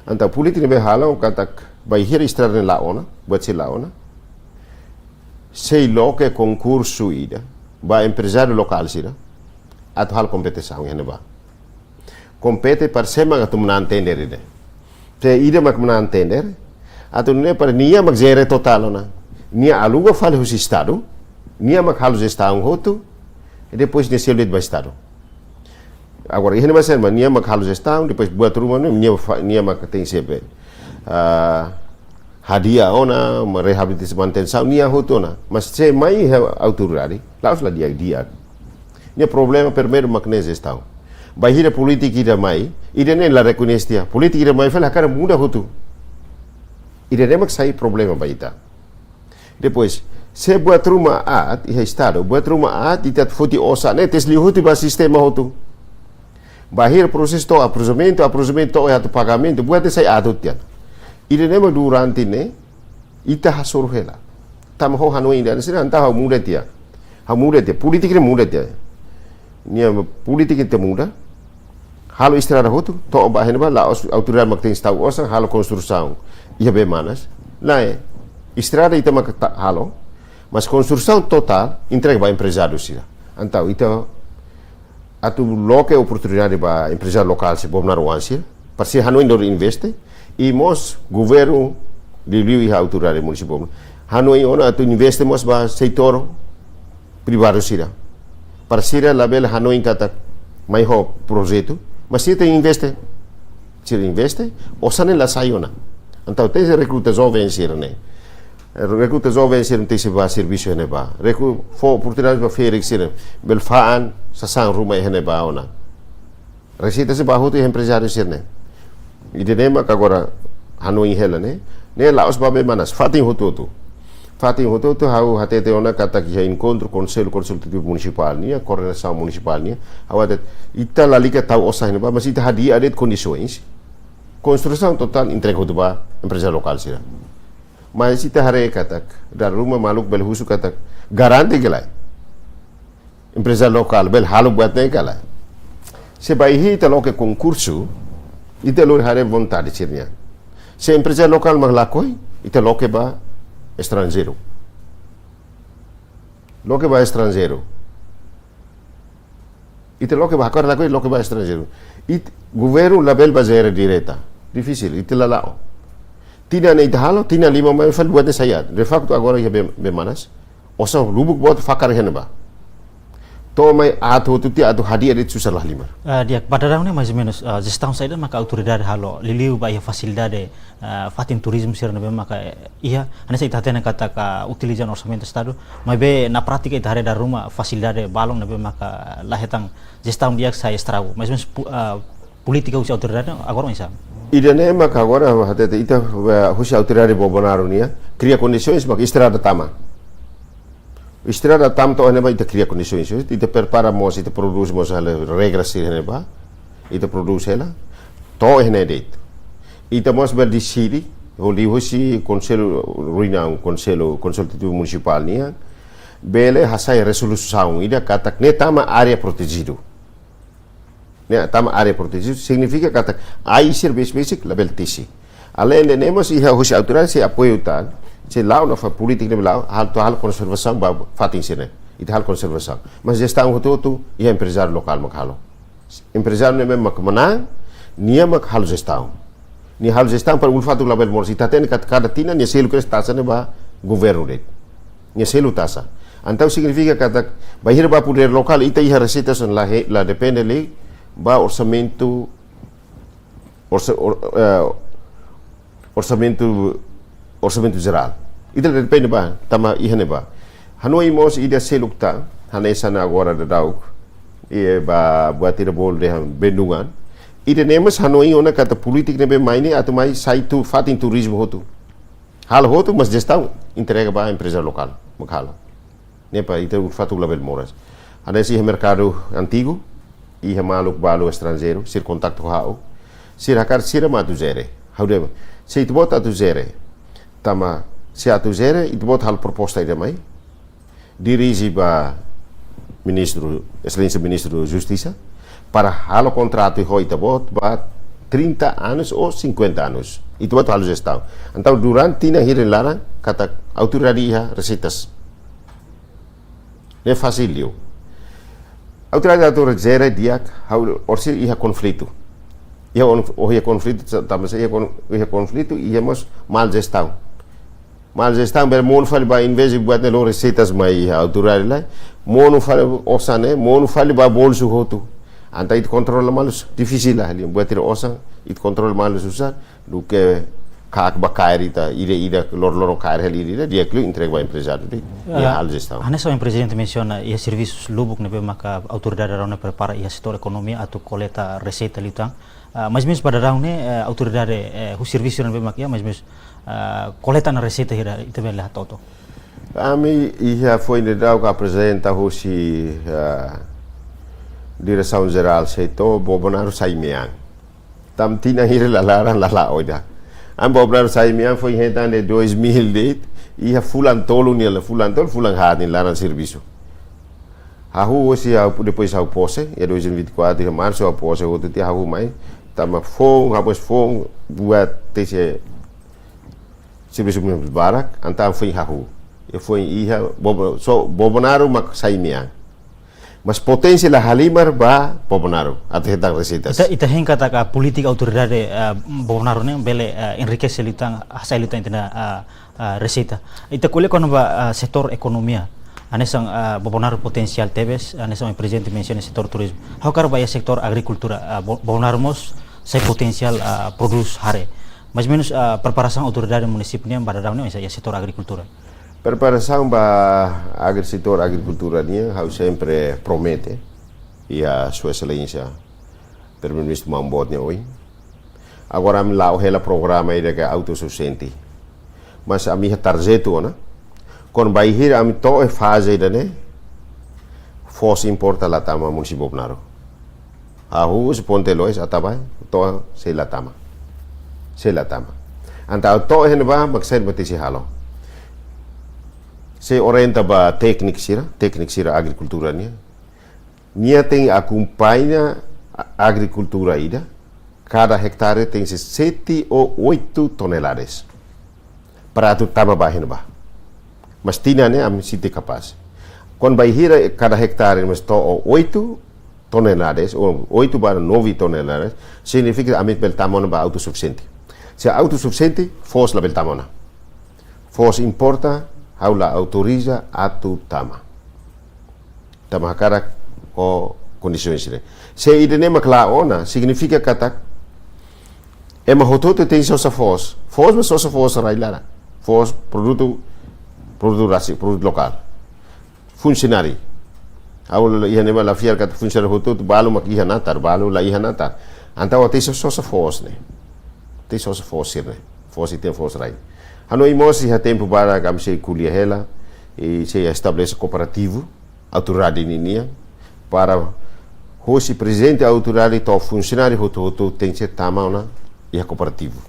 Entaun polítika ne'ebé halo katak bainhira estrada ne'e la'o ona, buat sira la'o ona. Sei loke konkursu ida, ba emprezáriu lokál sira, atu halo kompetisaun iha ne'ebá. Kompete para sé mak atu manán tender ida. Se ida mak manán tender, atu nune'e para nia mak jere totál ona. Nia aluga fali husi Estadu, nia mak halo jestaun hotu, i depois nia selu de'it ba Estadu. Agora, iha ne'ebá sé mak nia mak halo jestaun, depois buat ruma ne'e, nia fa-, nia mak tenke ser be, ah, hadi'a ona, ma-, reabilitasaun, manutensaun, nia hotu ona. Mas se mai iha autoridade, la'ós la di'ak, di'ak. Nia problema primeiru mak ne'e jestaun. Bainhira polítika ida mai, ida-ne'e la rekoñese tiha. Polítika ida mai fali hakarak muda hotu. Ida-ne'e mak sai problema ba ita. Depois, se buat ruma aat, iha Estadu, buat ruma aat, ita foti osan ne'e, tenke liu hotu ba sistema hotu. Bainhira prosesu to'o aprozamentu, aprozamentu to'o atu pagamentu, buat ne'e sai aat tiha. Ida-ne'e mak durante ne'e, ita hasoru hela. Tanba ha'u hanoin ida-ne'e sira, entaun ha'u muda tiha. Ha'u muda tiha, polítika ne'e muda tiha. Nia polítika ita muda. Halo estrada hotu, to'o ba iha ne'ebá, la'ós autoridade mak tenke tau osan, halo konstrusaun iha Bee Manas. Lae, estrada ita mak ta-, halo, mas konstrusaun totál entrega ba emprezáriu sira. Entaun, ita atu loke oportunidade ba emprezáriu lokál sira, Bobonaro oan sira, para sira hanoin hodi investe, i mós governu liuliu iha autoridade munisipál hanoin ona atu investe mós ba setór privadu sira. Para sira labele hanoin katak mai ho projetu, mas sira tenke investe. Sira investe, osan ne'e la sai ona. Entaun tenke rekruta joven sira-ne'e. Rekruta joven sira tenke ba servisu iha ne'ebá. Rekru-, fó oportunidade ba ferik sira. Bele fa'an sasán ruma iha ne'ebá ona. Reseita sei ba hotu iha emprezáriu sira-ne'e. Ida-ne'e mak agora hanoin hela ne'e. Ne'e la'ós ba Bee Manas, fatin hotu-hotu. Fatin hotu-hotu ha'u hatete ona katak iha enkontru Konsellu Konsultativu Munisipál nian, koordenasaun munisipál nian. Ha'u hatete, ita lalika tau osan iha ne'ebá, mas ita hadi'a de'it kondisoens. Konstrusaun totál entrega hotu ba emprezáriu lokál sira. Mas ita haree katak, dala ruma maluk bele husu katak, garante ka lae. Emprezáriu lokál bele halo buat ne'e ka lae. Se bainhira ita loke konkursu, ita lori haree vontade sira-nian. Se emprezáriu lokál mak lakohi, ita loke ba estranjeiru. Loke ba estranjeiru. Ita loke ba, hakarak lakohi, loke ba estranjeiru. It-, governu labele ba jere direta. Difisil, ita la la'o. Tinan ne'e ita halo, tinan lima mai fali buat ne'e sai aat. De faktu agora iha Bee-, Bee Manas. Osan lubuk boot fakar iha ne'ebá. To'o mai aat hotu tiha atu hadi'a de'it susar la halimar. Ah, di'ak, ba daudaun ne'e mais ou menus, ah, jestaun saida maka autoridade halo, liuliu ba iha fasilidade, ah, fatin turizmu sira ne'ebé maka, eh, iha, hanesan ita hatene katak utiliza ona orsamentu Estadu, maibé na prátika ita haree dala ruma fasilidade balun ne'ebé maka la hetan jestaun di'ak sai estragu. Mais ou menus pu-, ah, polítika husi autoridade agora oinsá? Ida-ne'e maka agora hatete ita, eh, husi autoridade Bobonaro nian, kria kondisoens maka estrada tama. Estrada tama to'o iha ne'ebá ita kria kondisaun, ita prepara mós, ita prodús mós halo regra sira iha ne'ebá, ita prodús hela, to'o iha ne'e de'it. Ita mós bele deside, liuhusi konsellu, reuniaun konsellu konsultativu munisipál nian, bele hasai rezolusaun ida katak ne'e tama área protejidu. Ne'e tama área protejidu signifika katak ai sira besik-besik labele tesi. Aleinde ne'e mós iha husi autoridade sei apoiu tan, sei la'o ona fali polítika ne'ebé la'o, hal atu halo konservasaun ba fatin sira-ne'e. Ita halo konservasaun. Mas jestaun hotu-hotu iha emprezáriu lokál mak halo. Emprezáriu ne'ebé mak manán, nia mak halo jestaun. Nia halo jestaun para ulun-fatuk labele moras. Ita hatene katak kada tinan nia selu kedas taxa ne'e ba governu de'it. Nia selu taxa. Entaun signifika katak bainhira ba podér lokál ita iha reseitas la he-, la depende liu ba orsamentu, orsa-, or-, eh, orsamentu, orsamentu jerál. Ita la depende ba, tama iha ne'ebá. Hanoin mós ida seluk tan, hanesan agora daudauk, i ba buat ida bolu dehan Bendungan. Ida-ne'e mós hanoin ona katak polítika ne'ebé mai ne'e atu mai sai tu fatin turizmu hotu. Halo hotu, mas jestaun entrega ba empreza lokál mak halo. Ne'e para ita ulun-fatuk labele moras. Hanesan iha merkadu antigu, iha maluk balu estranjeiru, sira kontaktu ho ha'u. Sira hakarak sira mak atu jere. Ha'u dehan, se ita-boot atu jere, tama, se atu jere, ita-boot halo proposta ida mai. Dirije ba Ministru, Exelénsia Ministru Justisa, para halo kontratu ho ita-boot ba trinta anos ou cinquenta anos. Ita-boot halo jestaun. Entaun durante tinan hira nia laran, katak autoridade iha reseitas. Ne'e fasil liu. Autoridade atu jere di'ak, ha'u orsida iha konflitu. Iha on-, oh iha konflitu, sa-, tanba sá iha kon-, iha konflitu, iha mós mal jestaun. Mal jestaun, bele monu fali ba invés de buat ne'e lori reseitas mai iha autoridade lai, monu fali osan ne'e, monu fali ba bolsu hotu. Entaun ita kontrola malu, difisil la, liu buat ida osan, ita kontrola malu susar, duké kak ba kaer ita, ida-ida, lor-loron kaer hela ida-ida, di'ak liu entrega ba emprezáriu de'it, iha Ah, halo jestaun. Hanesan ohin prezidente mensiona, iha servisus lubuk ne'ebé maka autoridade daudaun ne'e prepara iha setór ekonomia atu koleta reseita liután. Ah, mais ou menus ba daudaun ne'e, eh, autoridade, eh, husi servisu ne'ebé maka iha, mais ou menus, ah, koleta ona reseita hira, ita bele hato'o. Ami iha foin daudauk aprezenta husi, ah, Diresaun Jerál Setór, Bobonaro sai mean. Tanba tinan hira nia laran la la'o ida. Ami Bobonaro sai mean foin hetan iha dois mil de'it, iha fulan tolu nia la-, fulan tolu, fulan haat nia laran servisu. Hahú husi ha'u, depois ha'u pose, iha dois mil e vinte e quatro, iha marsu ha'u pose, hotu tiha hahú mai, tanba foun, ha'u pose foun, buat tesi servisu barak, entaun foin hahú. I foin iha, Bobo-, só Bobonaro mak sai mean. Mas poténsia la halimar ba Bobonaro, atu hetan reseitas. Ita, ita hein katak polítika autoridade, eh, Bobonaro ne'e bele, eh, enrikese liután, hasai liután ita-nia, eh, eh, reseita. Ita ko'alia kona-ba, eh, setór ekonomia. Hanesan, eh, Bobonaro potensiál tebes, hanesan prezidente mensiona setór turizmu. Ha'u hakarak ba iha setór agrikultura, eh, Bo-, Bobonaro mós sai potensiál, eh, prodús hare. Mais ou menus, eh, preparasaun autoridade munisípiu nian ba daudaun ne'e iha setór agrikultura. Preparasaun ba agri-, setór agrikultura nian, ha'u sempre promete, iha Sua Exelénsia Primeiru-Ministru maun boot nia oin. Agora ami la'o hela programa ida ke autosufisiente. Mas ami iha tarjetu ona. Kuandu bainhira ami to'o iha faze ida-ne'e, foos importa la tama munisípiu Bobonaro. Hahú husi Ponta Loes, Atabae, to'o sei la tama. Sei la tama. Entaun to'o iha ne'ebá, mak saida mak tenke halo. Sei orienta ba tékniku sira, tékniku sira agrikultura nian. Nia tenke akompaña a-, agrikultura ida, kada ektare tenke sete ou oito toneladas. Para atu tama ba iha ne'ebá. Mas tinan ne'e ami sente kapás. Kuandu bainhira kada ektare mós to'o oito toneladas, ou oito barra nove toneladas, signifika ami bele tama ona ba autosufisiente. Se autosufisiente, foos labele tama ona. Foos importa, ha'u la autoriza atu tama. Tanba hakarak ho kondisaun sira-ne'e. Se ida-ne'e mak la'o ona, signifika katak ema hotu-hotu tenke sosa foos. Foos mós sosa foos rai laran. Foos produtu, produtu rasik, produtu lokál. Funsionáriu. Ha'u la iha ne'ebá la fiar katak funsionáriu hotu-hotu balu mak iha natar, balu la iha natar. Entaun tenke sosa foos ne'e. Tenke sosa foos sira-ne'e. Foos ita-nia foos rai. Hanoin mós iha tempu badak ami sei ko'alia hela. I sei estabelese kooperativu autoridade ninian, para hosi prezidente autoridade to'o funsionáriu hotu-hotu tenke tama ona iha kooperativu.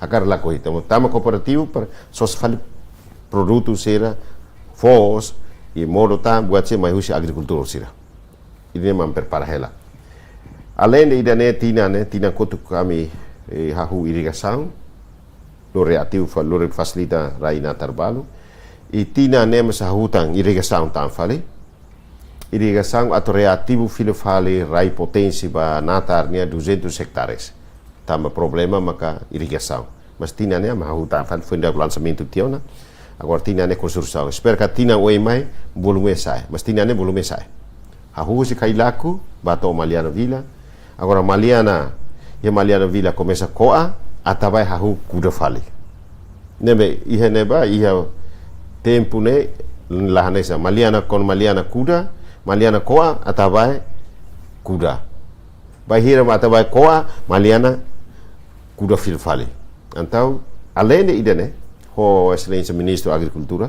Hakarak lakohi, tama, tama kooperativu para sosa fali produtu sira, foos, i modo tan buat sira mai husi agrikultór sira. Ida-ne'e mak prepara hela. Aleinde ida-ne'e, tinan ne'e, tinan kotuk ami, eh, hahú irrigasaun, lori ativu fa-, lori fasilita rai natar balu. I tinan ne'e mós hahú tan irrigasaun tan fali. Irrigasaun atu reativu fila fali rai potensi ba natar nian duzentos hectares. Tanba problema maka irrigasaun. Mas tinan ne'e ami hahú tan fali, foin dadauk lansamentu tiha ona. Agora tinan ne'e konstrusaun. Espera katak tinan oin mai volume sa'e. Mas tinan ne'e volume sa'e. Hahú husi Cailaco ba to'o Maliana Vila. Agora Maliana, iha Maliana Vila komesa Coa, atu bá hahú Cuda fali. Ne'ebé, iha ne'ebá, iha tempu ne'e, la hanesan Maliana, kona Maliana Cuda, Maliana Coa, atu bá Cuda. Bainhira mak atu bá Coa, Maliana Cuda fila fali. Entaun, aleinde ida-ne'e, ho Exelénsia Ministru Agrikultura,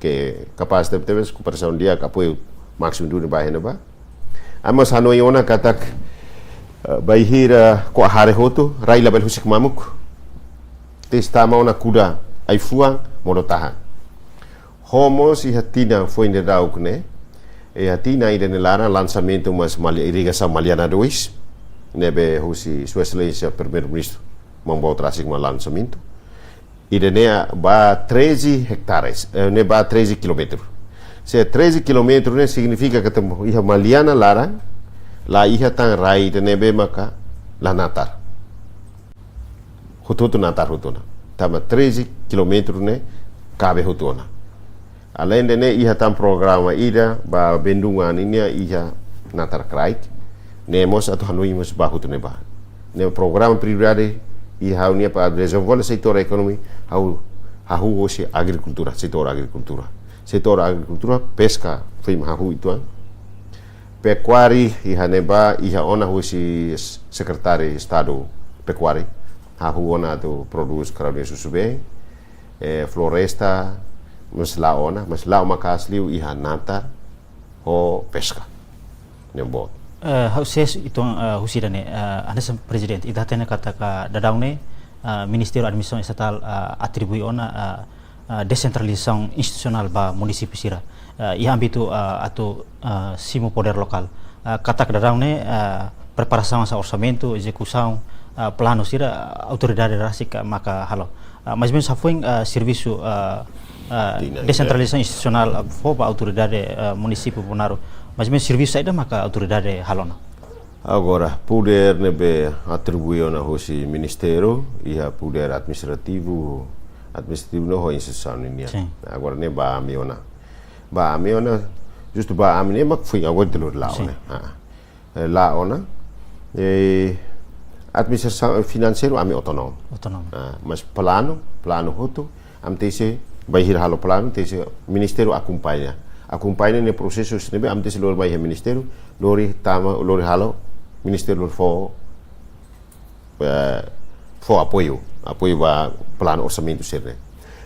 ke kapás tebetebes, kooperasaun di'ak, apoiu másimu duni ba iha ne'ebá. Ami mós hanoin ona katak, eh, bainhira Coa hare hotu, rai labele husik mamuk. Tenke tama ona Cuda ai-fuan, modo tahan. Ho mós iha tinan foin dadauk ne'e, iha tinan ida-ne'e laran lansamentu mós Mali-, irrigasaun Maliana dois, ne'ebé husi Sua Exelénsia Primeiru-Ministru Maun Boot rasik mak lansamentu. Ida-ne'e bá treze hectares, eh, ne'e bá treze kilómetru. Se treze kilómetru ne'e signifika katak iha Maliana laran, la iha tan rai ida ne'ebé maka la natar. Hotu-hotu natar hotu ona. Tanba treze kilómetru ne'e kabe hotu ona. Aleinde ne'e iha tan programa ida ba Bendungan nian iha natar kraik. Ne'e mós atu hanoin mós ba hotu ne'ebá. Ne'e programa prioridade iha ha'u-nia para dezenvolve setór ekonomia, ha'u, hahú hosi agrikultura, setór agrikultura. Setór agrikultura, peska, foin hahú uitoan. Pekuária, iha ne'ebá, iha ona husi Sekretáriu Estadu Pekuária. Hahú ona atu prodús karau-nia susubeen, eh, floresta, mós la'o ona, mas la'o maka'as liu iha natar ho peska. Ne'e boot. Eh, ha'u ses itu, eh, husi ida-ne'e, eh, hanesan Prezidente, ita hatene katak daudaun ne'e, eh, Ministériu Administrasaun Estatál, eh, atribui ona, eh, eh, desentralizasaun institusionál ba munisípiu sira. Eh, iha ámbitu, eh, atu, eh, simu podér lokál. Eh, katak daudaun ne'e, eh, preparasaun hanesan orsamentu, ezekusaun, eh, planu sira, eh, autoridade rasik, eh, maka halo. Eh, mais ou menus hafoin, eh, servisu, eh, eh, Tinan ida. Desentralizasaun institusionál, eh, fó ba autoridade, eh, munisípiu Bobonaro. Mais ou menus servisu saida maka autoridade halo ona? Agora, podér ne'ebé atribui ona husi ministériu, iha podér administrativu, administrativu no ho instituisaun nian. Sin. Agora ne'e ba ami ona. Ba ami ona, justu ba ami ne'e mak foin agora telur la Sin. ona. Ah. Eh, la ona. Eh, administrasaun, eh, finanseiru ami autonómiku. Autonómiku. Ah, mas planu, planu hotu, ami tenke bainhira halo planu, tenke ministériu akompaña. Akompaña ne'e prosesu sira ne'ebé ami tenke lori ba iha ministériu, lori tama, lori halo, ministériu lori fó, eh, fó apoiu, apoiu ba planu orsamentu sira-ne'e.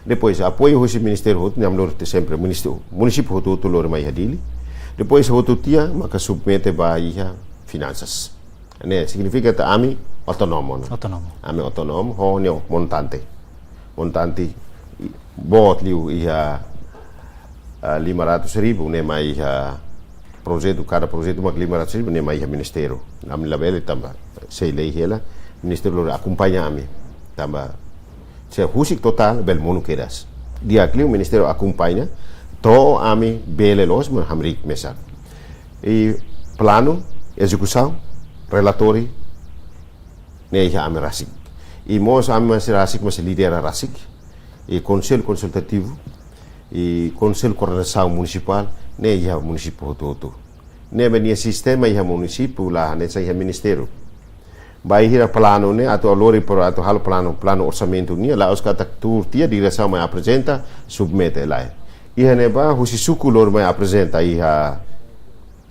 Depois, apoiu husi ministériu hotu, ne'e ami lori tiha sempre ministériu, munisípiu hotu-hotu lori mai iha Dili. Depois, hotu tiha, maka submete ba iha finansas. Ne'e signifika katak ami autonómiku, no? Autonómiku. Ami autonómiku, ho nia montante. Montante i-, boot liu iha, ah, lima ratus ribu ne'e mai iha projetu, kada projetu mak lima ratus ribu ne'e mai iha ministériu. Ami labele tanba, sei lei hela, ministériu lori akompaña ami. Tanba, se husik totál, bele monu kedas. Di'ak liu ministériu akompaña, to'o ami bele loos, mak hamriik mesak. I planu, ezekusaun, relatóriu, ne'e iha ami rasik. I mós ami mós rasik, mós lidera rasik. I konsellu konsultativu, i konsellu koordenasaun munisipál, ne'e iha munisípiu hotu-hotu. Ne'ebé nia sistema iha munisípiu la hanesan iha ministériu. Bainhira planu ne'e atu lori pro-, atu halo planu, planu orsamentu nian, la'ós katak tuur tiha diresaun mai aprezenta, submete lai. Iha ne'ebá husi suku lori mai aprezenta iha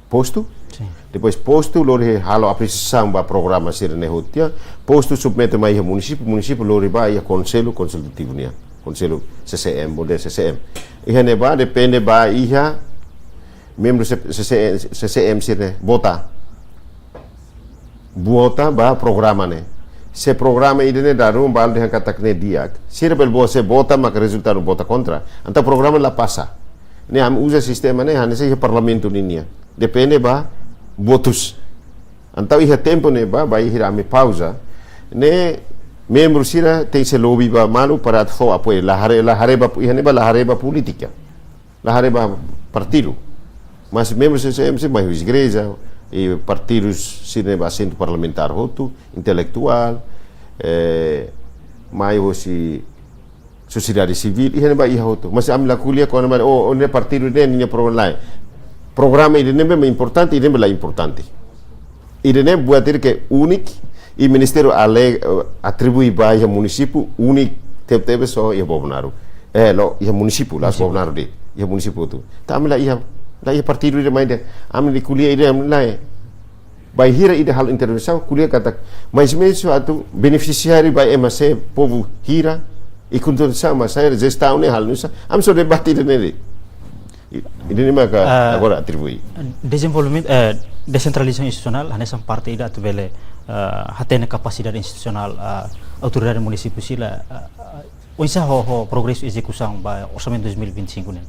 postu. Sin. Depois postu lori halo apresiasaun ba programa sira-ne'e hotu tiha. Postu submete mai iha munisípiu, munisípiu lori ba iha konsellu konsultativu nian. Konsellu C C M, modelu C C M. Iha ne'ebá depende ba iha membru C-, C C M, C C M sira-ne'e vota. Vota ba programa ne'e. Se programa ida-ne'e dala ruma balu dehan katak ne'e di'ak, sira bele vota, se vota maka rezultadu vota kontra, entaun programa la pasa. Ne'e ami uza sistema ne'e hanesan iha parlamentu ninian. Depende ba votus. Entaun iha tempu ne'ebá, bainhira ami pauza, ne'e membru sira tenke lobby ba malu para atu fó apoiu. La haree, la haree ba, iha ne'ebá la haree ba polítika, la haree ba partidu. Mas membru C C M sira mai husi igreja, i partidus sira-ne'e ba asentu parlamentár hotu, intelektuál, eh, mai husi sosiedade sivíl, iha ne'ebá iha hotu. Mas ami la ko'alia kona-ba, oh, oh, ne'e partidu ne'e, ninia programa lae. Programa ida-ne'ebé mak importante, ida-ne'ebé la importante. Ida-ne'e buat ida ke úniku, i ministériu ale-, eh, atribui ba iha munisípiu úniku, tebe-tebes só iha Bobonaro. Eh, la'ós iha munisípiu, la'ós Munisípiu. Bobonaro de'it, iha munisípiu hotu. Entaun ami la iha, la iha partidu ida mai dehan, ami la ko'alia ida, ami lae. Bainhira ida halo intervensaun, ko'alia katak, mais menus atu benefisiáriu ba ema sé, povu hira, i kondisaun mak saida, jestaun ne'e halo nu'usá, ami só debate ida-ne'e de'it. I, ida-ne'e maka Ah, agora atribui. Dezenvolvimentu, eh, desentralizasaun institusionál, hanesan parte ida atu bele, eh, hatene kapasidade institusionál, eh, autoridade munisípiu sira, eh, eh, oinsá ho, ho progresu ezekusaun ba orsamentu dois mil e vinte e cinco ne'e?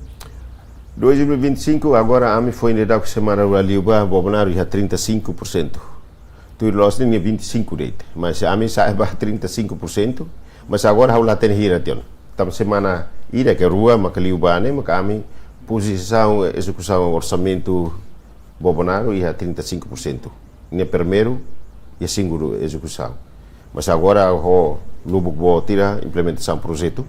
Dois mil e vinte e cinco, agora ami foin daudauk semana rua liubá, Bobonaro iha trinta e cinco por cento. Tuir loos ne'e vinte e cinco de'it. Mas ami sa'e ba trinta e cinco por cento, mas agora ha'u la hatene hira tiha ona. Tanba semana ida ka rua maka liubá ne'e, maka ami pozisaun ezekusaun orsamentu Bobonaro iha trinta e cinco por cento. Ne'e primeiru, iha segundu ezekusaun. Mas agora ho lubuk boot ida implementasaun projetu.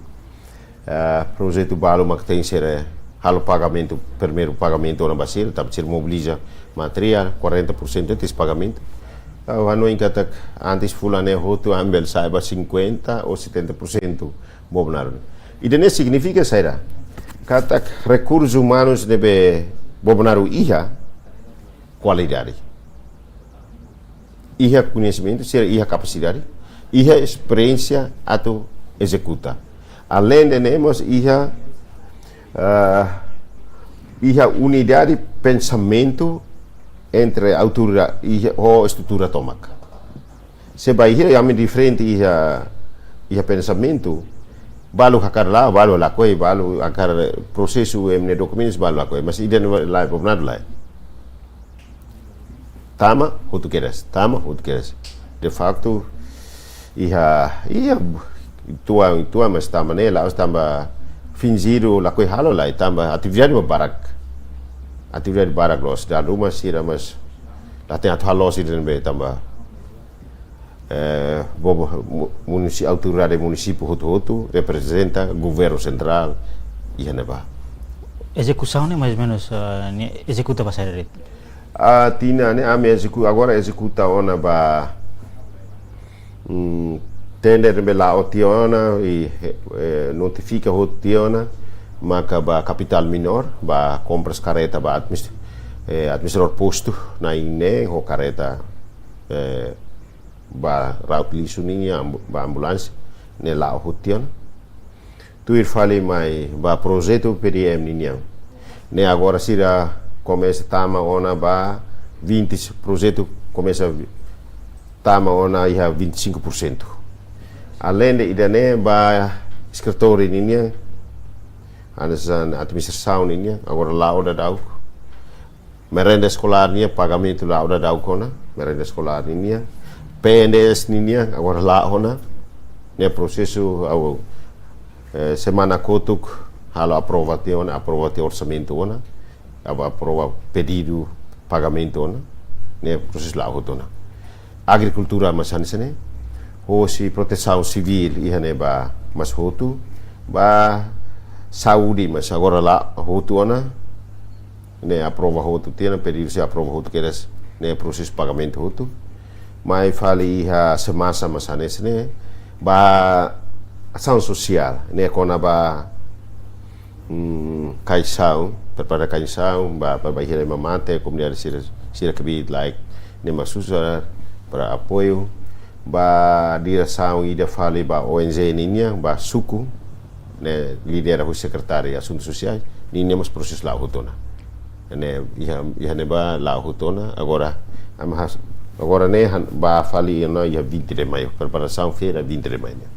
Eh, projetu balu mak tenke ser, eh, halo pagamentu, primeiru pagamentu ona ba sira, tanba sira mobiliza materiál, quarenta por cento de'it pagamentu. Ha'u hanoin katak antes fulan ne'e hotu ami bele sa'e ba cinquenta ou setenta por cento Bobonaro. Ida-ne'e signifika saida? Katak rekursus umanus ne'ebé Bobonaro iha, kualidade. Iha koñesimentu, sira iha kapasidade, iha esperiénsia atu ezekuta. Aleinde ne'e mós iha, ah, iha unidade pensamentu entre autoridade, iha, ho estrutura tomak. Se bainhira ami diferente iha, iha pensamentu, balu hakarak la'o, balu lakohi, balu hakarak prosesu ema nia dokumentus, balu lakohi. Mas ida-ne'e lae, Bobonaro lae. Tama, hotu kedas, tama, hotu kedas. De facto, iha, iha, tua, tua, mas tama ne'e, la'ós tanba finjidu, lakohi halo lae, tanba atividade mak barak. Atividade barak loos, dala ruma sira, mas la tenke atu halo sira ne'ebé tanba eh, bobo, mu-, munisi-, autoridade munisípiu hotu-hotu reprezenta governu sentrál iha ne'ebá. Ezekusaun ne'e mais ou menus, eh, ne'e ezekuta ba saida de'it? Ah, tinan ne'e ami ezeku-, agora ezekuta ona ba, mm, tender ne'ebé la'o tiha ona i, eh, notifika hotu tiha ona, maka ba kapitál menór, ba kompras kareta ba adminis-, eh, administradór postu na'in neen ho kareta, eh, ba raut lixu nian, ambu-, ba ambulánsia, ne'e la'o hotu tiha ona. Tuir fali mai ba projetu P D M ninian. Ne'e agora sira komesa tama ona ba vinte, projetu komesa vi-, tama ona iha vinte e cinco por cento. Aleinde ida-ne'e ba eskritóriu ninian, hanesan administrasaun ninian, agora la'o daudauk. Merenda eskolár nian pagamentu la'o daudauk ona, merenda eskolár nian. P N D S nian, agora la'o ona. Ne'e prosesu ha'u, eh, semana kotuk halo aprova tiha ona, aprova tiha orsamentu ona. Ha'u aprova pedidu pagamentu ona. Ne'e prosesu la'o hotu ona. Agrikultura mós hanesan ne'e. Hosi protesaun sivíl iha ne'ebá mós hotu. Ba saúde mós agora la'o hotu ona. Ne'e aprova hotu tiha ona, pedidu sira aprova hotu kedas, ne'e prosesu pagamentu hotu. Mai fali iha SEMASA mós hanesan ne'e. Ba asaun sosiál, ne'e kona-ba, mm, kaixaun, prepara kaixaun, ba, ba, ba hira ema mate, komunidade sira, sira kbiit-laek, ne'e mós susar para apoiu. Ba diresaun ida fali ba O N G ninian, ba suku. ne'e lidera husi Sekretáriu Asuntu Sosiál, ninia mós prosesu la'o hotu ona. Ne'e iha, iha ne'ebá la'o hotu ona, agora, ami has-, agora ne'e han-, ba fali ona iha vinte de Maio, preparasaun feira vinte de Maio ne'e.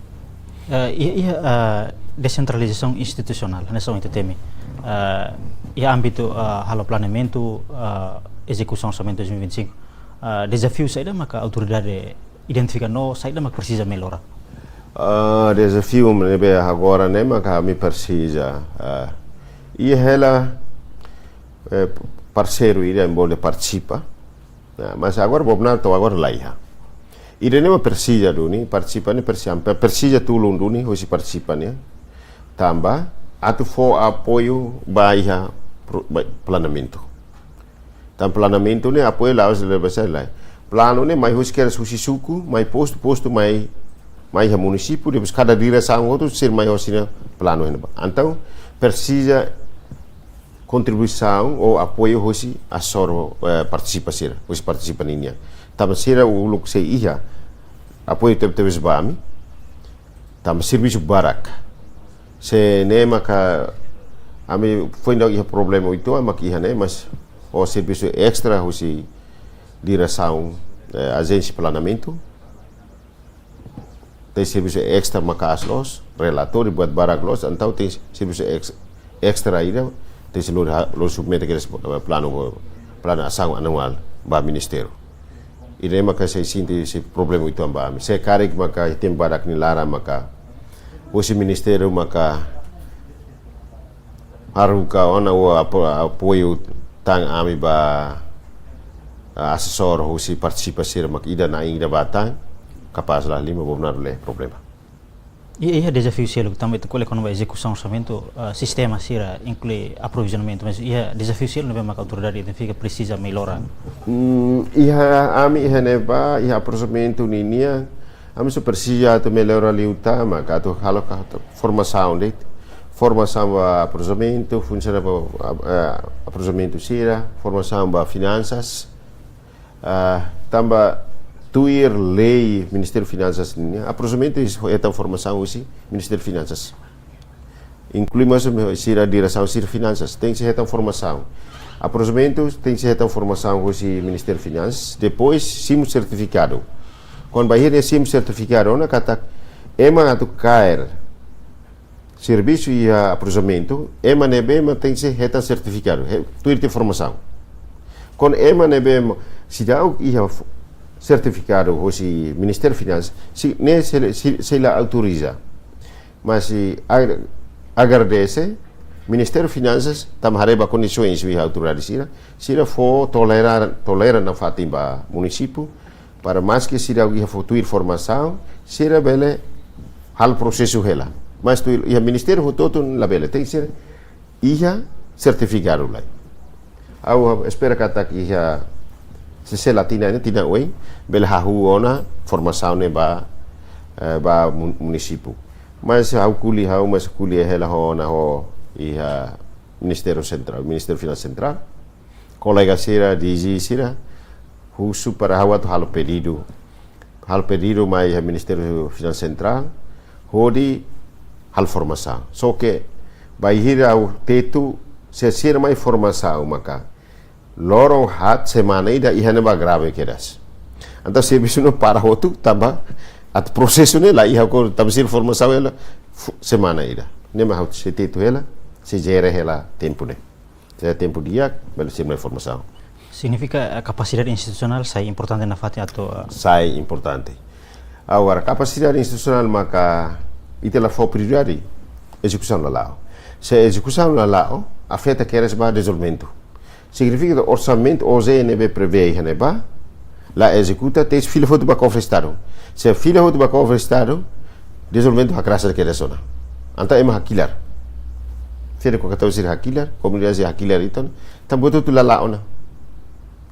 Eh, iha, iha, eh, desentralizasaun institusionál, hanesan ohin ita temi. Eh, iha ámbitu, eh, halo planeamentu, eh, ezekusaun orsamentu dois mil e vinte e cinco. Eh, dezafiu saida maka autoridade identifika no saida mak presiza mellora? Ah, dezafiu ne'ebé agora ne'e maka ami presiza, ah, iha hela, eh, parseiru ida envolve partisipa. Ah, mas agora Bobonaro to'o agora la iha. Ida ne'e mak presiza duni, partisipa ne'e presiza, presiza tulun duni, husi partisipa ne'e. Tanba, atu fó apoiu ba iha pro-, ba planeamentu. Tanba planeamentu ne'e apoiu la'ós leba sai lai. Planu ne'e mai husi kedas husi suku, mai postu, postu mai, mai iha munisípiu, depois kada diresaun hotu sira mai husi ne'e planu iha ne'ebá. Entaun, presiza kontribuisaun ou apoiu husi asesór, eh, partisipa sira, husi partisipa ninian. Tanba sira uluk sei iha apoiu tebe-tebes ba ami. Tanba servisu barak. Se ne'e maka ami foin daudauk iha problema uitoan mak iha ne'e, mas ho servisu estra husi diresaun, eh, ajénsia planeamentu. Tenke servisu estra maka'as loos, relatóriu buat barak loos, entaun tenke servisu ex-, estra ida, tenke lori ha-, lori submete kedas, eh, planu, planu asaun anuál ba ministériu. Ida ne'e maka sei sente sei problema uitoan ba ami. Se karik maka iha tempu badak nia laran maka husi ministériu maka haruka ona ou apo-, apoiu tan ami ba, ah, asesór husi partisipa sira mak ida-na'in ida ba tan, kapás la lima Bobonaro la iha problema. Iha, iha dezafiu seluk tanba ita ko'alia kona-ba ezekusaun orsamentu, eh, sistema sira inklui aprovizionamentu, mas iha dezafiu seluk ne'ebé maka autoridade identifika presiza mellora. Hmm, iha ami iha ne'ebá, iha aprovizionamentu ninian, ami só presiza atu mellora liután, maka atu halo ka atu formasaun de'it. Formasaun ba aprovizionamentu, funsionáriu ba, eh, aprovizionamentu sira, formasaun ba finansas. Ah, tanba tuir lei Ministériu Finansas nian, aprovizionamentu hetan formasaun husi Ministériu Finansas. Inklui mós sira diresaun sira finansas, tenke hetan formasaun. Aprovizionamentu tenke hetan formasaun husi Ministériu Finansas, depois simu sertifikadu. Kuandu bainhira simu sertifikadu ona katak ema atu kaer servisu iha aprovizionamentu, ema ne'ebé mak tenke hetan sertifikadu, he, tuir ita-nia formasaun. Kuandu ema ne'ebé mak seidauk iha f-, sertifikadu husi Ministériu Finansas, sei, ne'e sei, sei, sei la autoriza. Mas sei ag-, agradese Ministériu Finansas, tanba haree ba kondisoens iha autoridade sira, sira fó tolera, tolera nafatin ba munisípiu, para maske sira iha fó tuir formasaun, sira bele halo prosesu hela. Mas tuir iha ministériu hotu-hotu labele, tenke iha sertifikadu lai. Ha'u espera katak iha se, se la tinan ne'e, tinan oin, bele hahú ona formasaun ne'e ba, eh, ba mun-, munisípiu. Mas ha'u ko'alia, ha'u mós ko'alia hela ho ona ho iha Ministériu Sentrál, Ministériu Finansas Sentrál. Kolega sira, D G sira, husu para ha'u atu halo pedidu. Halo pedidu mai iha Ministériu Finansas Sentrál, hodi halo formasaun. Só ke bainhira ha'u tetu, se sira mai formasaun maka loron haat semana ida iha ne'ebá grave kedas. Entaun servisu ne'e para hotu tanba atu prosesu ne'e la iha ko tanba sira formasaun hela fu-, semana ida. Ne'e mak ha'u sei tetu hela, sei jere hela tempu ne'e. Se tempu di'ak, bele simu formasaun. Signifika, eh, kapasidade institusionál sai importante nafatin atu, eh, sai importante. Agora, kapasidade institusionál maka ita la fó prioridade, ezekusaun la la'o. Se ezekusaun la la'o, afeta kedas ba dezenvolvimentu. Signifika orsamentu O J N B prevee iha ne'ebá, la ezekuta, tenke fila hotu ba kofre Estadu. Se fila hotu ba kofre Estadu, dezenvolvimentu hakrasa kedas ona. Entaun ema hakilar. Fede ko katau sira hakilar, komunidade sira hakilar entaun, tanba hotu-hotu la la'o ona.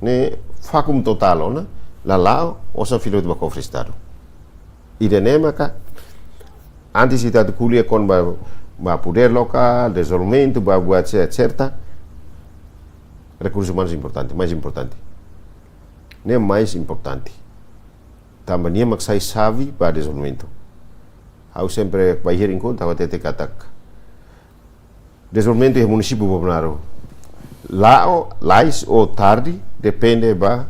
Ne'e vakuum totál ona, la la'o, osan fila hotu ba kofre Estadu. Ida ne'e maka, antes ita atu ko'alia kona-ba, ba podér lokál, dezenvolvimentu, ba buat se, et cetera. Rekursus umanus importante, mais importante. Ne'e mais importante. Tanba nia mak sai xave ba dezenvolvimentu. Ha'u sempre bainhira enkontru, ha'u hatete katak dezenvolvimentu iha munisípiu Bobonaro la'o, lalais ou tarde, depende ba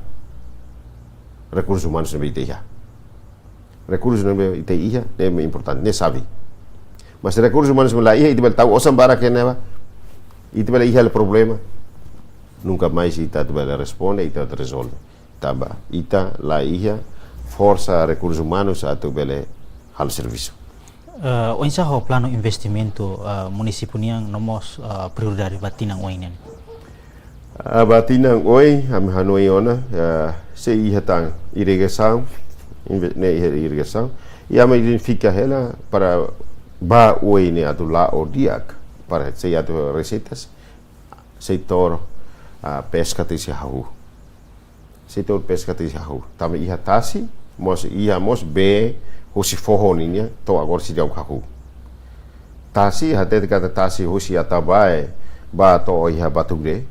rekursus umanus ne'ebé ita iha. Rekursus ne'ebé ita iha, ne'e importante, ne'e xave. Mas rekursus umanus ne'ebé la iha, ita bele tau osan barak iha ne'ebá, ita bele iha problema. Nunka mais ita atu bele responde, ita atu rezolve. Tanba ita la iha forsa rekursus umanus atu bele halo servisu. Eh, oinsá ho planu investimentu, eh, munisípiu nian no mós, eh, prioridade ba tinan oin nian? Ah, ba tinan oin, ami hanoin ona, eh, sei iha tan irrigasaun, inve-, ne'e iha irrigasaun. I ami identifika hela para ba oin ne'e atu la'o di'ak, para sei atu reseitas, setór, ah, peska tesi hahú. Setór peska tesi hahú. Tanba iha tasi, mós iha mós bee husi foho ninia, to'o agora seidauk hahú. Tasi, hatete katak tasi husi Atabae ba to'o iha Batugre.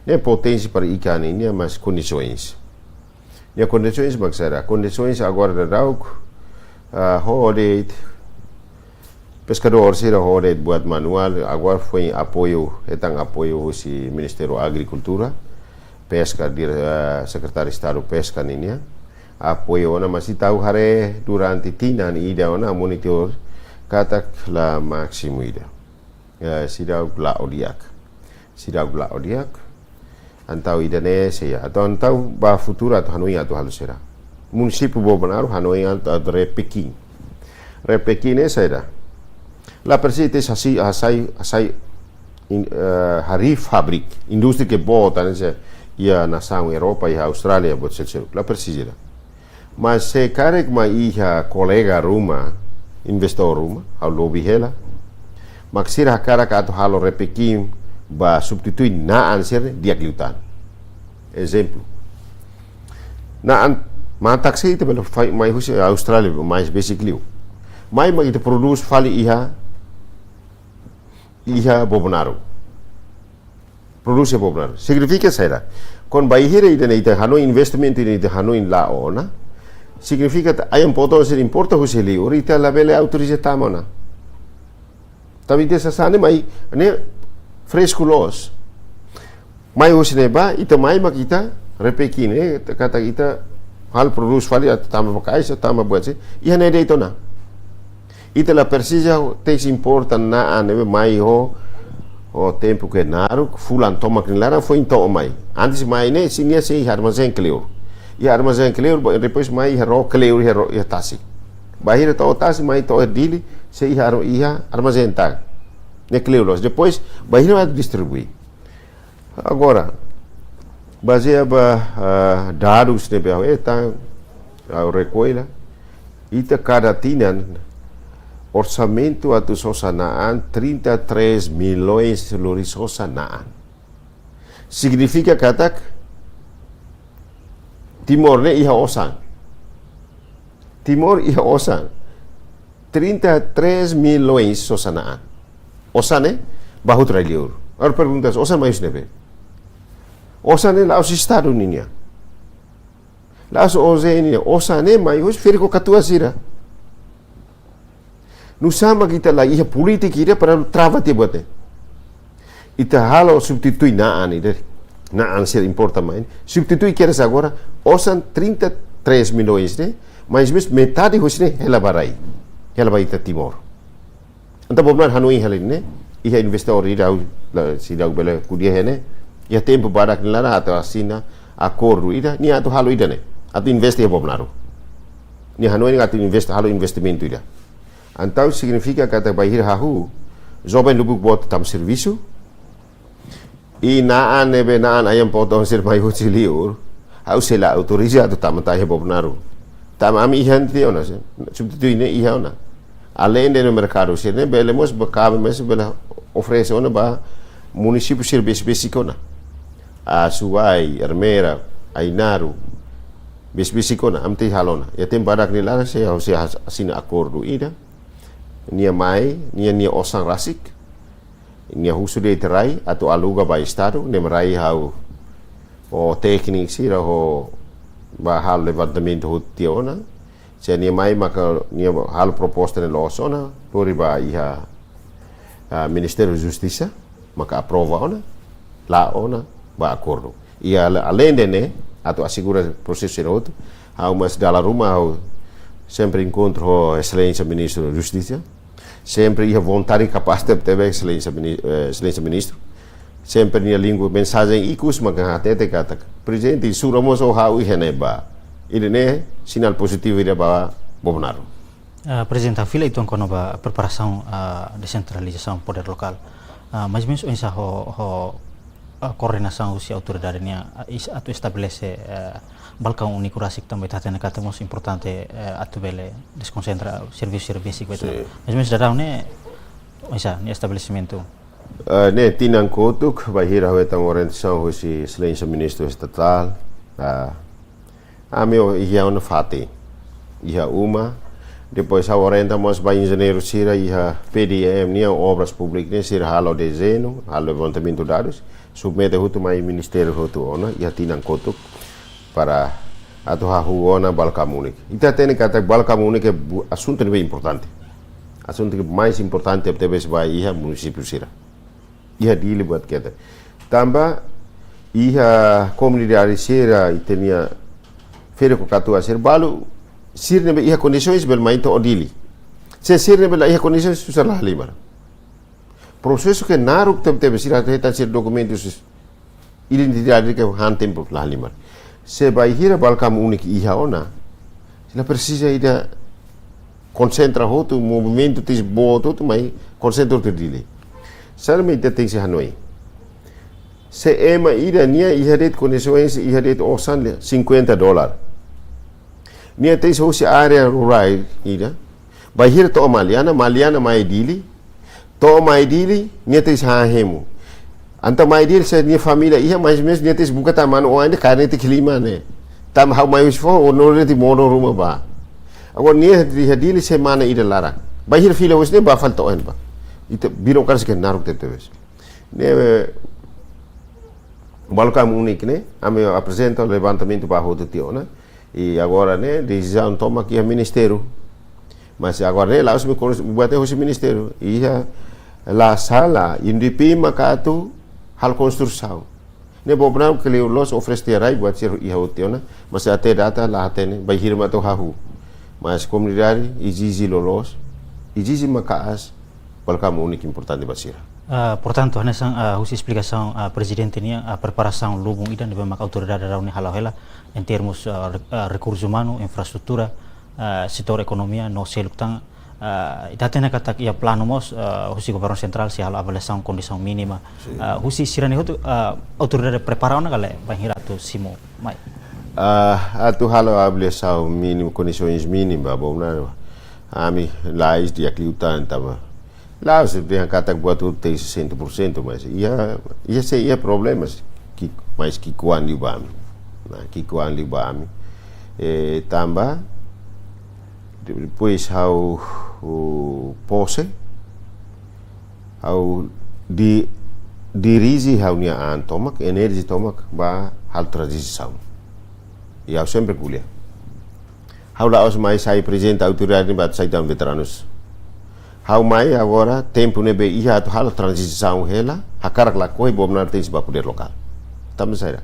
Ne'e potensi para ikan ninia, mas kondisoens. Nia kondisoens mak saida? Kondisoens agora daudauk, ah, ho de'it peskadór sira ho de'it buat manuál, agora foin apoiu, hetan apoiu husi Ministériu Agrikultura, Peska, dir-, eh, Sekretáriu Estadu Peska ninia. Apoiu ona, mas ita haree durante tinan ida ona monitor katak la másimu ida. Eh, seidauk la'o di'ak. Seidauk la'o di'ak. Entaun ida-ne'e sei iha. Entaun, entaun ba futuru atu hanoin atu halo saida? Munisípiu Bobonaro hanoin atu, atu repekin. Repekin ne'e saida? La presiza tesi hasai, hasai, hasai in-, eh, harii fábrika, indústria ke bota, ne'e sei iha nasaun Europa, iha Austrália, buat seluk-seluk. La presiza ida. Mas se karik mak iha kolega ruma, investór ruma, ha'u lobby hela, mak sira hakarak atu halo repekin ba substitui na'an sira, di'ak liután. Ezemplu. Na'an matak sei ita bele fai mai husi Austrália, mais besik liu. Mai mak ita prodús fali iha, iha Bobonaro. Prodús iha Bobonaro. Signifika saida? Kuandu bainhira ida-ne'e ita hanoin investimentu ida-ne'e ita hanoin la'o ona, signifika katak ayam potong sira importa husi liur, ita labele autoriza tama ona. Tanba ita sasán ne'e mai, ne'e fresku loos. Mai husi ne'ebá, ita mai mak ita repekin ne'e, katak ita halo prodús fali atu tama maka'as, tama buat sira. Iha ne'e de'it ona. Ita la presiza tesi importa na'an ne'ebé mai ho, ho tempu ke naruk, fulan tomak nia laran foin to'o mai. Antes mai ne'e, sei iha, sei iha armazén kleur. Iha armazén kleur, ba-, depois mai iha ró kleur, iha ró, iha tasi. Bainhira to'o tasi, mai to'o Dili, sei iha ar-, iha armazén tan. Ne'e kleur loos. Depois, bainhira atu distribui. Agora, bazeia ba, ah, dadus ne'ebé ha'u hetan, ha'u rekolla, ita kada tinan orsamentu atu sosa na'an trinta e três milhões lori sosa na'an. Signifika katak Timor ne'e iha osan. Timor iha osan. Trinta e três milhões sosa na'an. Osan ne'e ba hotu rai liur. Agora pergunta, osan mai husi ne'ebé? Osan ne'e la'ós Estadu ninia. La'ós O J N ninia. Osan ne'e mai husi ferik ho katuas sira. Nusá mak ita la iha polítika ida para trava tiha buat ne'e? Ita halo substitui na'an ida. Na'an sira importa mai. Substitui kedas agora, osan trinta e três milhões ne'e, mais ou menos metade husi ne'e hela ba rai. Hela ba ita Timor. Entaun, Bobonaro hanoin hela ne'e, iha investór ida, la, seidauk bele ko'alia iha ne'e, iha tempu badak nia laran atu asina akordu ida, nia atu halo ida-ne'e, atu investe iha Bobonaro. Nia hanoin atu investe, halo investimentu ida. Entaun signifika katak bainhira hahú, joven lubuk boot tama servisu, i na'an ne'ebé na'an ayam potong sira mai husi liur, ha'u sei la autoriza atu tama tan iha Bobonaro. Tanba ami iha tiha ona, substitui ne'e iha ona. Alende no merkadu sira-ne'e bele mós ba kabe mais bele oferese ona ba munisípiu sira besik-besik ona. Asuwai, Ermera, Ainaro, besik-besik ona, ami tenke halo ona. Iha tempu badak nia laran sei, ha'u sei has-, asina akordu ida. Nia mai, nia, nia osan rasik. Nia husu de'it rai, atu aluga ba Estadu, ne'e mak rai ha'u ho tékniku sira ho ba halo levantamentu hotu tiha ona. Se nia mai maka nia halo proposta ne'e loos ona, lori ba iha, ah, Ministériu Justisa maka aprova ona, la'o ona ba akordu. I ale-, aleinde ne'e, atu asegura prosesu sira hotu, ha'u mós dala ruma ha'u sempre enkontru ho Exelénsia Ministru Justisa, sempre iha vontade kapás tebetebes Exelénsia Mini-, eh, Exelénsia Ministru. Sempre nia língua mensajen ikus maka hatete katak, Prezidente, sura mós ho ha'u iha ne'ebá. Ida-ne'e sinál pozitivu ida ba Bobonaro. Ah, Prezidente, fila uitoan kona-ba preparasaun, ah, desentralizasaun podér lokál. Ah, mais ou menus oinsá ho, ho, ah, koordenasaun husi autoridade nian, ah, is-, atu estabelese, eh, balkaun úniku rasik tanba ita hatene katak mós importante, eh, atu bele deskonsentra servisu sira besik ba ita. Sin. Mais ou menus daudaun ne'e, oinsá, nia estabelesimentu. Eh, ne'e tinan kotuk, bainhira ha'u hetan orientasaun husi Exelénsia Ministru Estatál, ah, ami iha ona fatin, iha uma, depois ha'u orienta mós ba enjeñeiru sira iha P D M nian, Obras Públikas nian, sira halo dezeñu, halo levantamentu dadus, submete hotu mai ministériu hotu ona, iha tinan kotuk, para atu hahú ona balkaun úniku. Ita hatene katak balkaun úniku ne'e bu-, asuntu ne'ebé importante. Asuntu ne'ebé mais importante tebetebes ba iha munisípiu sira. Iha Dili buat ketak. Tanba iha komunidade sira, ita-nia ferik ho katuas sira, balu sira ne'ebé iha kondisoens bele mai to'o Dili. Se sira ne'ebé la iha kondisoens susar la halimar. Prosesu ke naruk tebetebes, sira hetan sira dokumentus identidade ke han tempu la halimar. Se bainhira balkaun úniku iha ona, sira presiza ida konsentra hotu, movimentu tesi boot hotu mai konsentra hotu Dili. Saida mak ita tenke hanoin? Se ema ida nia iha de'it kondisoens, iha de'it osan de cinquenta dólar. Nia tenke hosi área rurál ida. Bainhira to'o Maliana, Maliana mai Dili. To'o mai Dili, nia tenke han hemu. Entaun mai Dili, se nia família iha, mais ou menus nia tenke buka tan manu oan ida, karne tenke lima ne'e. Tanba ha'u mai husi foho, o no reti modo ruma ba. Agora nia iha Dili semana ida laran. Bainhira fila husi ne'e ba fali to'o iha ne'ebá. Ita birokrasia ke naruk tebetebes. Ne'e, balkaun úniku ne'e, ami aprezenta levantamentu ba hotu tiha ona. I agora ne'e, desizaun tomak iha ministériu. Mas agora ne'e, la'ós ami kons-, buat ne'e husi ministériu. Iha La Sala, I N D P maka atu halo konstrusaun. Ne'e Bobonaro kleur loos oferese tiha rai buat sira iha hotu tiha ona. Mas até data la hatene, bainhira mak atu hahú. Mas komunidade ezije loloos, ezije maka'as, balkaun úniku importante ba sira. Ah, portantu, hanesan, ah, husi esplikasaun, ah, Prezidente nian, ah, preparasaun lubun ida ne'ebé mak autoridade daudaun ne'e hala'o hela, em termos, ah, re-, ah, rekursu umanu, infraestrutura, ah, setór ekonomia, no seluk tan, ah, ita hatene katak iha planu mós, ah, husi governu sentrál sei halo avaliasaun kondisaun mínima. Sin. Ah, husi sira-ne'e hotu, ah, autoridade prepara ona ka lae, bainhira atu simu mai? Ah, atu halo avaliasaun mínima, kondisoens mínimas, bom, ne'e, ami lais di'ak liután tanba la'ós dehan katak buat hotu tenke cem por cento, mas iha, iha sei iha problemas, ki, mas ki'ikoan liu ba ami. Nah, ki'ikoan liu ba ami. Eh, tanba, depois ha'u, o, pose, ha'u di-, dirije ha'u-nia an tomak, enerjia tomak, ba halo tranzisaun. I ha'u sempre ko'alia. Ha'u la'ós mai sai prezidente autoridade ne'ebé atu sai tan veteranus. Ha'u mai agora, tempu ne'ebé iha atu halo tranzisaun hela, hakarak lakohi Bobonaro tenke ba podér lokál. Tanba saida?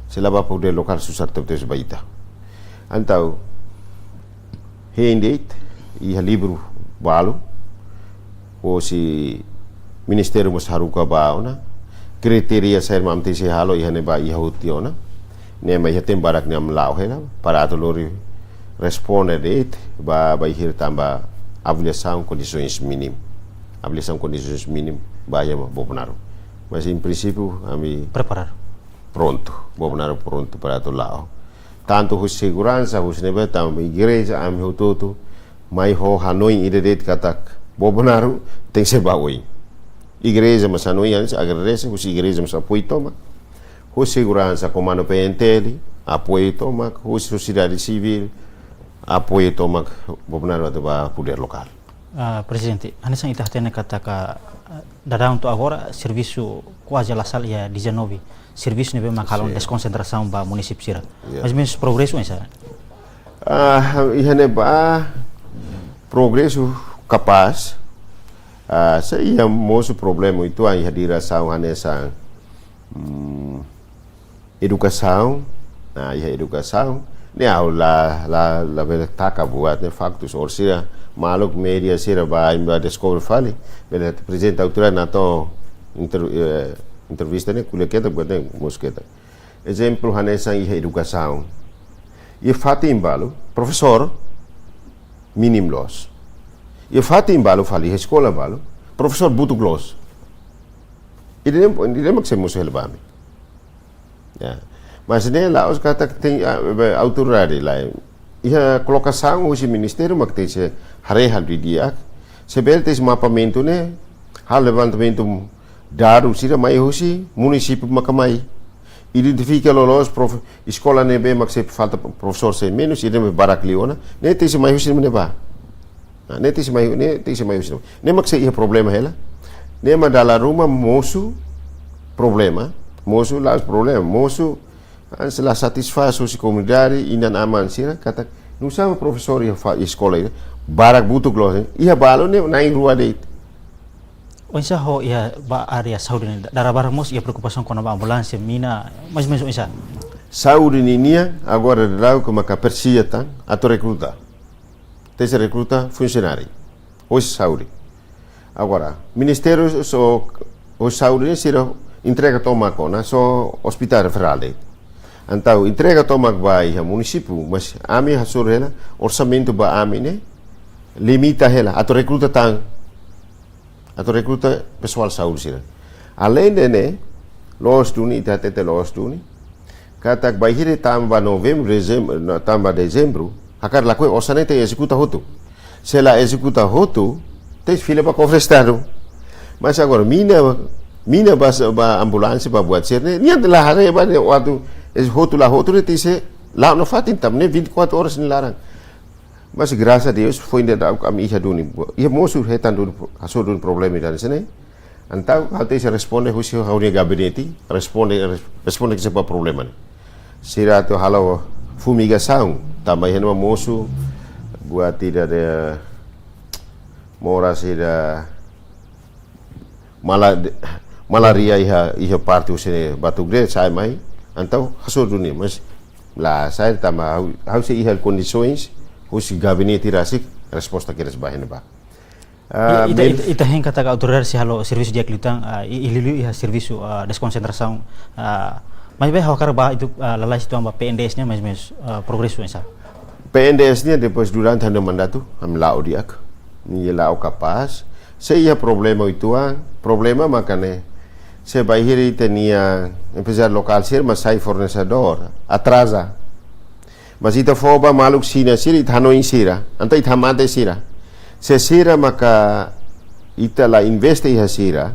Se la ba podér lokál susar tebetebes ba ita. Entaun, hein de'it, iha livru balu, hosi ministériu mós haruka ba ona, kritéria saida mak ami tenke halo iha ne'ebá iha hotu tiha ona, ne'e mak iha tempu badak ne'e ami la'o hela, para atu lori responde de'it, ba, bainhira tanba avaliasaun kondisoens mínimas. Avaliasaun kondisoens mínimas, ba iha Bobonaro. Mas, em princípio, ami preparar. Prontu, Bobonaro prontu para atu la'o. Tantu husi seguransa, husi ne'ebé, tanba igreja, ami hotu-hotu, mai ho hanoin ida de'it katak Bobonaro tenke ba oin. Igreja mós hanoin, ami agradese, husi igreja mós apoiu tomak. Husi seguransa, komandu P N T L, apoiu tomak, husi sosiedade sivíl, apoiu tomak, Bobonaro atu ba podér lokál. Ah, Prezidente, hanesan ita hatene katak, ah, daudaun to'o agora, servisu kuaze La Sala iha dezanove servisu ne'ebé mak halo, sin, deskonsentrasaun ba munisípiu sira. Ya. Mais ou menus progresu oinsá? Ah, iha ne'ebá progresu kapás, Ah, sei iha mosu problema uitoan iha diresaun hanesan, mm, edukasaun, ah, iha edukasaun. Ne'e ha'u la, la, labele taka buat ne'e faktus. Orsida maluk média sira bá, bá deskobre fali. Bele aprezenta autoridade na to inter-, eh, entrevista ne'e ko'alia ketak buat ne'e mosu ketak. Ezemplu hanesan iha edukasaun. Iha fatin balu, profesór mínimu loos. Iha fatin balu fali, iha eskola balu, profesór butuk loos. Ida-ne'e, ida-ne'e mak sei mosu hela ba ami. Ya. Mas ne'e la'ós katak tenke, ah, be, autoridade la. Iha kolokasaun husi ministériu mak tenke haree halo didi'ak. Se bele tenke mapamentu ne'e, halo levantamentu dadus sira mai husi munisípiu maka mai. Identifika loloos prof-, eskola ne'ebé mak sei falta profesór sei menus, ida-ne'e barak liu ona, ne'e tenke mai husi ne'ebá. Ah, ne'e tenke mai, ne'e tenke mai husi. Ne'e mak sei iha problema hela. Ne'e mak dala ruma mosu problema, mosu la'ós problema, mosu, ah, sei la satisfás husi komunidade, inan-aman sira, katak, nusá mak profesór iha fa-, eskola ida, barak butuk loos, eh. Iha balu ne'e na'in-rua de'it. Oinsá ho iha ba área saúde ne'e, dala barak mós iha preokupasaun kona-ba ambulánsia, mina, mais ou menus oinsá? Saúde ninian, agora daudaun maka presiza tan, atu rekruta. Tenke rekruta funsionáriu. Oinsá saúde. Agora, ministériu só, o saúde sira entrega tomak ona, só ospitál referál de'it. Entaun, entrega tomak ba iha munisípiu, mas ami hasoru hela, orsamentu ba ami ne'e, limita hela, atu rekruta tan, atu rekruta pesoál saúde sira. Aleinde ne'e, loos duni, ita hatete loos duni. Katak bainhira tama ba novembru, dezembru, no, tama ba dezembru, hakarak lakohi osan ne'e tenke ezekuta hotu. Se la ezekuta hotu, tenke fila ba kofre Estadu. Mas agora, mina, mina ba, ba ambulánsia, ba buat sira-ne'e, nia la haree ba ne'e, atu ezekuta hotu la hotu ne'e tenke sei la'o nafatin tanba ne'e vinte e quatro horas nia laran. Mas grasas a Deus, foin daudauk ami iha duni. Iha mosu hetan duni, hasoru duni problema ida-ne'e. Entaun, ha'u tenke responde husi ha'u-nia gabinete, responde, res-, responde ke sepa problema ne'e. Sira atu halo fumigasaun, tanba iha ne'ebá mosu, buat ida de moras ida mala-, de-, malária iha, iha parte husi ne'e Batugre, sai mai, entaun hasoru duni, mas la sai tanba ha'u, ha'u sei iha kondisoens, husi gabinete rasik, resposta kedas ba iha ne'ebá. Ah, ita, mil- ita, ita hein katak autoridade sei halo servisu di'ak liután, ah, i, i liuliu iha servisu, ah, deskonsentrasaun, ah, maibé ha'u hakarak ba ita, ah, lalais uitoan ba P N D S nian, mais ou menus, ah, progresu oinsá? P N D S nian depois durante ha'u-nia mandatu, ami la'o di'ak, nia la'o kapás, sei iha problema uitoan, problema maka ne'e, se bainhira ita-nia emprezáriu lokál sira mak sai fornesedór, atraza. Mas ita fó ba maluk Xina sira, ita hanoin sira, entaun ita hamate sira. Se sira maka ita la investe iha sira,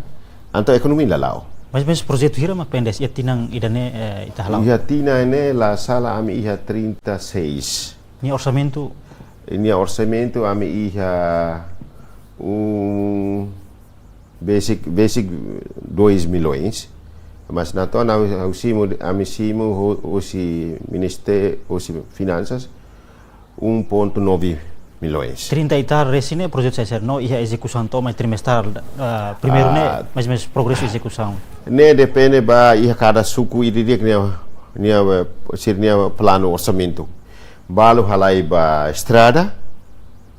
entaun ekonomia la la'o. Mais ou menus projetu hira mak pending iha tinan ida-ne'e, eh, ita hala'o? Iha tinan ne'e la sala ami iha trinta e seis. Nia orsamentu? Nia orsamentu ami iha um basic, basic dois milhões. Mas na tona ha'u, ha'u simu, ami simu ho-, hosi ministé-, hosi finansas, um ponto nove milhões. Trinta e tal resin ne'e projetu sira, no iha ezekusaun to'o mai trimestral, ah, primeiru ne'e, ah, mais ou menus progresu ezekusaun. Ne'e depende ba iha kada suku ida-idak nia, nia, eh, sira-nia planu orsamentu. Balu halai ba estrada,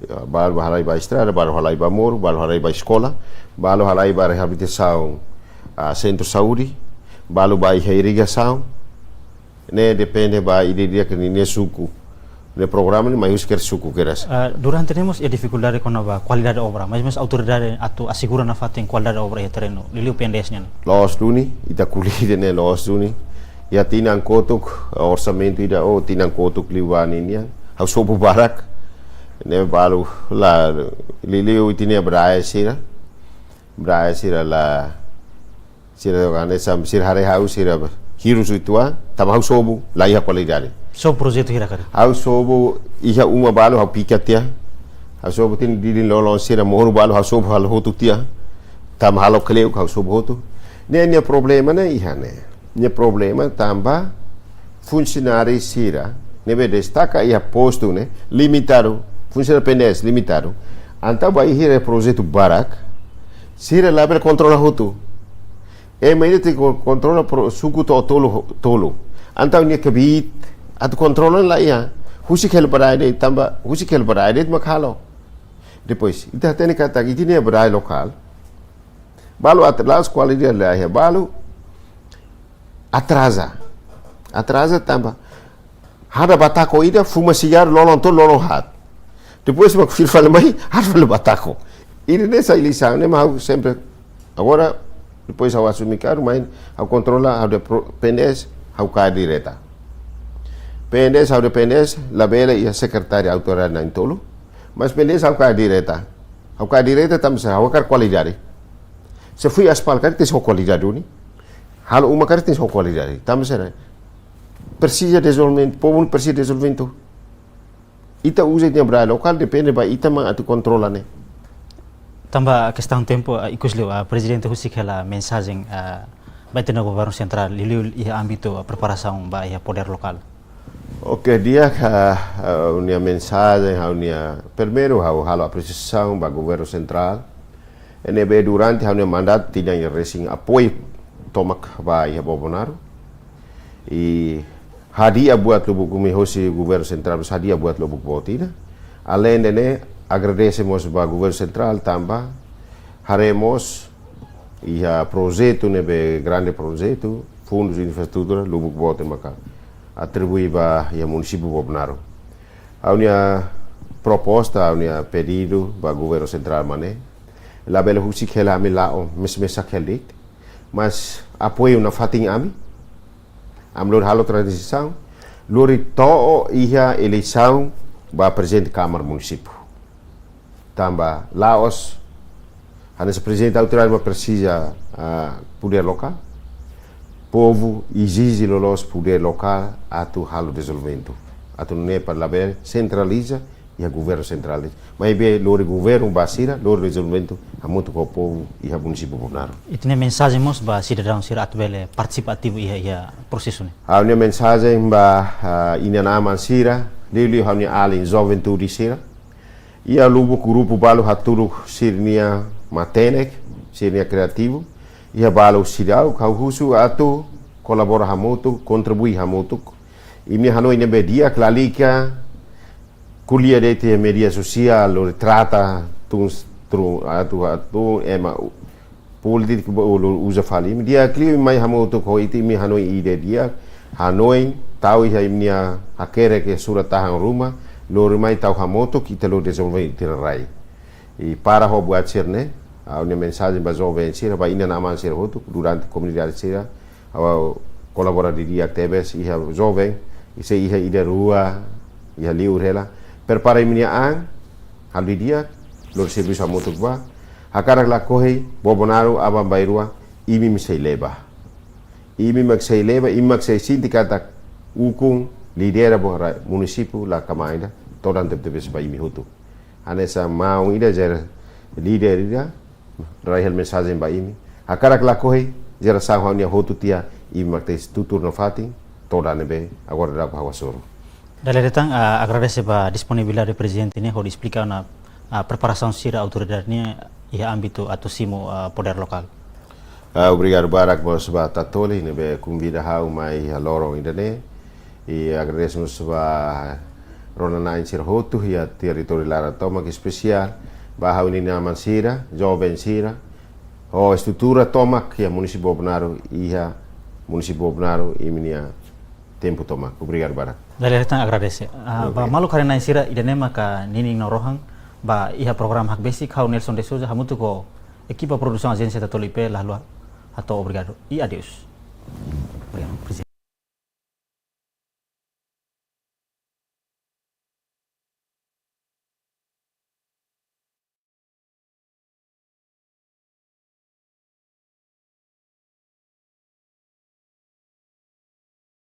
ya, balu halai ba estrada, balu halai ba moru, balu halai ba eskola, balu halai ba reabilitasaun, ah, sentru saúde, balu ba iha irrigasaun, ne'e depende ba ida-idak nia, nia suku. Ne'e programa ne'e mai husi kada suku kedas. Ah, durante ne'e mós iha difikuldade kona-ba kualidade obra, mais ou menus autoridade atu asegura nafatin kualidade obra iha terrenu, liuliu P N D S nian? Loos duni, ita ko'alia ida-ne'e loos duni. Iha tinan kotuk, orsamentu ida, oh, tinan kotuk liubá ninian. Ha'u sobu barak. Ne'e balu la, liuliu ita-nia Braille sira. Braille sira la, sira hanesan, sira haree ha'u sira hirus uitoan, tanba ha'u sobu, la iha kualidade. Sobu projetu hira karik? Ha'u sobu iha uma balu ha'u pika tiha. Ha'u sobu tiha didin lolon sira moru balu ha'u sobu halo hotu tiha. Tanba halo kle'uk ha'u sobu hotu. Ne'e nia problema ne'e iha ne'e. Nia problema tanba funsionáriu sira ne'ebé destaka iha postu ne'e limitadu, funsionáriu P N D S limitadu. Entaun bainhira projetu barak, Sira labele kontrola hotu. Ema ida tenke ko-, kontrola pro-, suku to'o tolu ho-, tolu. Entaun nia kbiit atu kontrola la iha. Husik hela ba rai de'it tanba, husik hela ba rai de'it mak halo. Depois, ita hatene katak ita-nia ba rai lokál. Balu atrás, kualidade la iha, balu atraza. Atraza tanba hada batako ida, fuma sigarru, lolon tolu, lolon haat. Depois mak fila fali mai, hada fali batako. Ida-ne'e sai lisaun ne'e mak ha'u sempre. Agora, depois ha'u asumi kargu, mai ha'u kontrola, ha'u de pro-, P N D S, ha'u kaer direta. P N D S, ha'u de P N D S, labele iha sekretáriu autoridade na'in-tolu. Mas P N D S ha'u kaer direta. Ha'u kaer direta tanba sá, ha'u hakarak kualidade. Se fui aspal karik tenke ho kualidade duni. Halo uma karik tenke ho kualidade. Tanba sá, presiza dezenvolvimentu, povu presiza dezenvolvimentu. Ita uza ita-nia ba rai lokál, depende ba ita mak atu kontrola ne'e. Tanba kestaun tempu, ah, ikus liu, ah, Prezidente husik hela mensajen, ah, ba ita-nia governu sentrál, liuliu iha ámbitu, ah, preparasaun ba iha podér lokál. Oke, di'ak, ah, ah, ha'u-nia mensajen, ha'u-nia, primeiru, ha'u halo apresiasaun ba governu sentrál. Ne'ebé durante ha'u-nia mandatu tinan ida resin apoiu tomak ba iha Bobonaro. I hadi'a buat lubuk umi hosi governu sentrál, mós hadi'a buat lubuk boot ida. Aleinde ne'e, agradese mós ba governu sentrál tanba haree mós iha projetu ne'ebé grande projetu, fundus infraestrutura, lubuk boot maka atribui ba iha munisípiu Bobonaro. Ha'u-nia proposta, ha'u-nia pedidu ba governu sentrál mak ne'e. Labele husik hela ami la'o, mes-mesak hela de'it. Mas apoiu nafatin ami. Ami lori halo tranzisaun. Lori to'o iha eleisaun ba prezidente Kámara Munisípiu. Tanba la'ós, hanesan prezidente autoridade mak presiza, ah, podér lokál. Povu ezije loloos podér lokál atu halo dezenvolvimentu. Atu nune'e para labele sentraliza iha governu sentrál. Maibé lori governu ba sira, lori dezenvolvimentu hamutuk ho povu iha munisípiu Bobonaro. Ita-nia mensajen mós ba sidadaun sira atu bele partisipa ativu iha, iha prosesu ne'e. Ha'u-nia mensajen ba, ah, inan-aman sira, liuliu ha'u-nia alin juventude sira. Iha lubuk grupu balu hatudu sira-nia matenek, sira-nia kriativu. Iha balu seidauk ha'u husu atu kolabora hamutuk, kontribui hamutuk. Imi hanoin ne'ebé di'ak lalika ko'alia de'it iha média sosiál, lori trata tun tru atu atu ema polítiku ba uluk uza fali. Imi di'ak liu mai hamutuk ho ita, imi hanoin ida di'ak, hanoin tau iha imi-nia hakerek iha surat-tahan ruma, lori mai tau hamutuk ita lori dezenvolve ita-nia rai. I para ho buat sira-ne'e, ha'u-nia mensajen ba joven sira, ba inan-aman sira hotu, durante komunidade sira, ha'u kolabora didi'ak tebes, iha joven, i se iha ida rua, iha liur hela, prepara imi-nia an, halo didi'ak, lori servisu hamutuk ba, hakarak lakohi, Bobonaro, aban-bainrua, imi mak sei leba. Imi mak sei leba, imi mak sei sente katak ukun lidera ba rai munisípiu la kmaan ida, todan tebetebes ba imi hotu. Hanesan maun ida jere líder ida, rai hela mensajen ba imi. Hakarak lakohi, jerasaun ha'u-nia hotu tiha, imi mak tenke tutur nafatin, todan ne'ebé, agora daudaun ha'u hasoru. Dala ida tan, ah, agradese ba disponibilidade Prezidente ne'e hodi esplika ona, ah, preparasaun sira autoridade ne'e iha ámbitu atu simu, ah, podér lokál. Ah, obrigadu barak mós ba Tatoli ne'ebé konvida ha'u mai iha loron ida-ne'e. I agradese mós ba rona-na'in sira hotu iha territóriu laran tomak, espesiál ba ha'u-nia inan-aman sira, joven sira, ho estrutura tomak iha munisípiu Bobonaro, iha munisípiu Bobonaro, imi-nia tempu tomak. Obrigadu barak. Dala ida tan agradese. Ah, ba Obrigadu. Maluk haree-na'in sira, ida-ne'e maka ninin no rohan ba iha programa Hakbesik, ha'u Nelson de Souza, hamutuk ho ekipa produsaun Ajénsia Tatoli I P, la haluha hato'o obrigadu. I adeus. Obrigadu, Prezidente.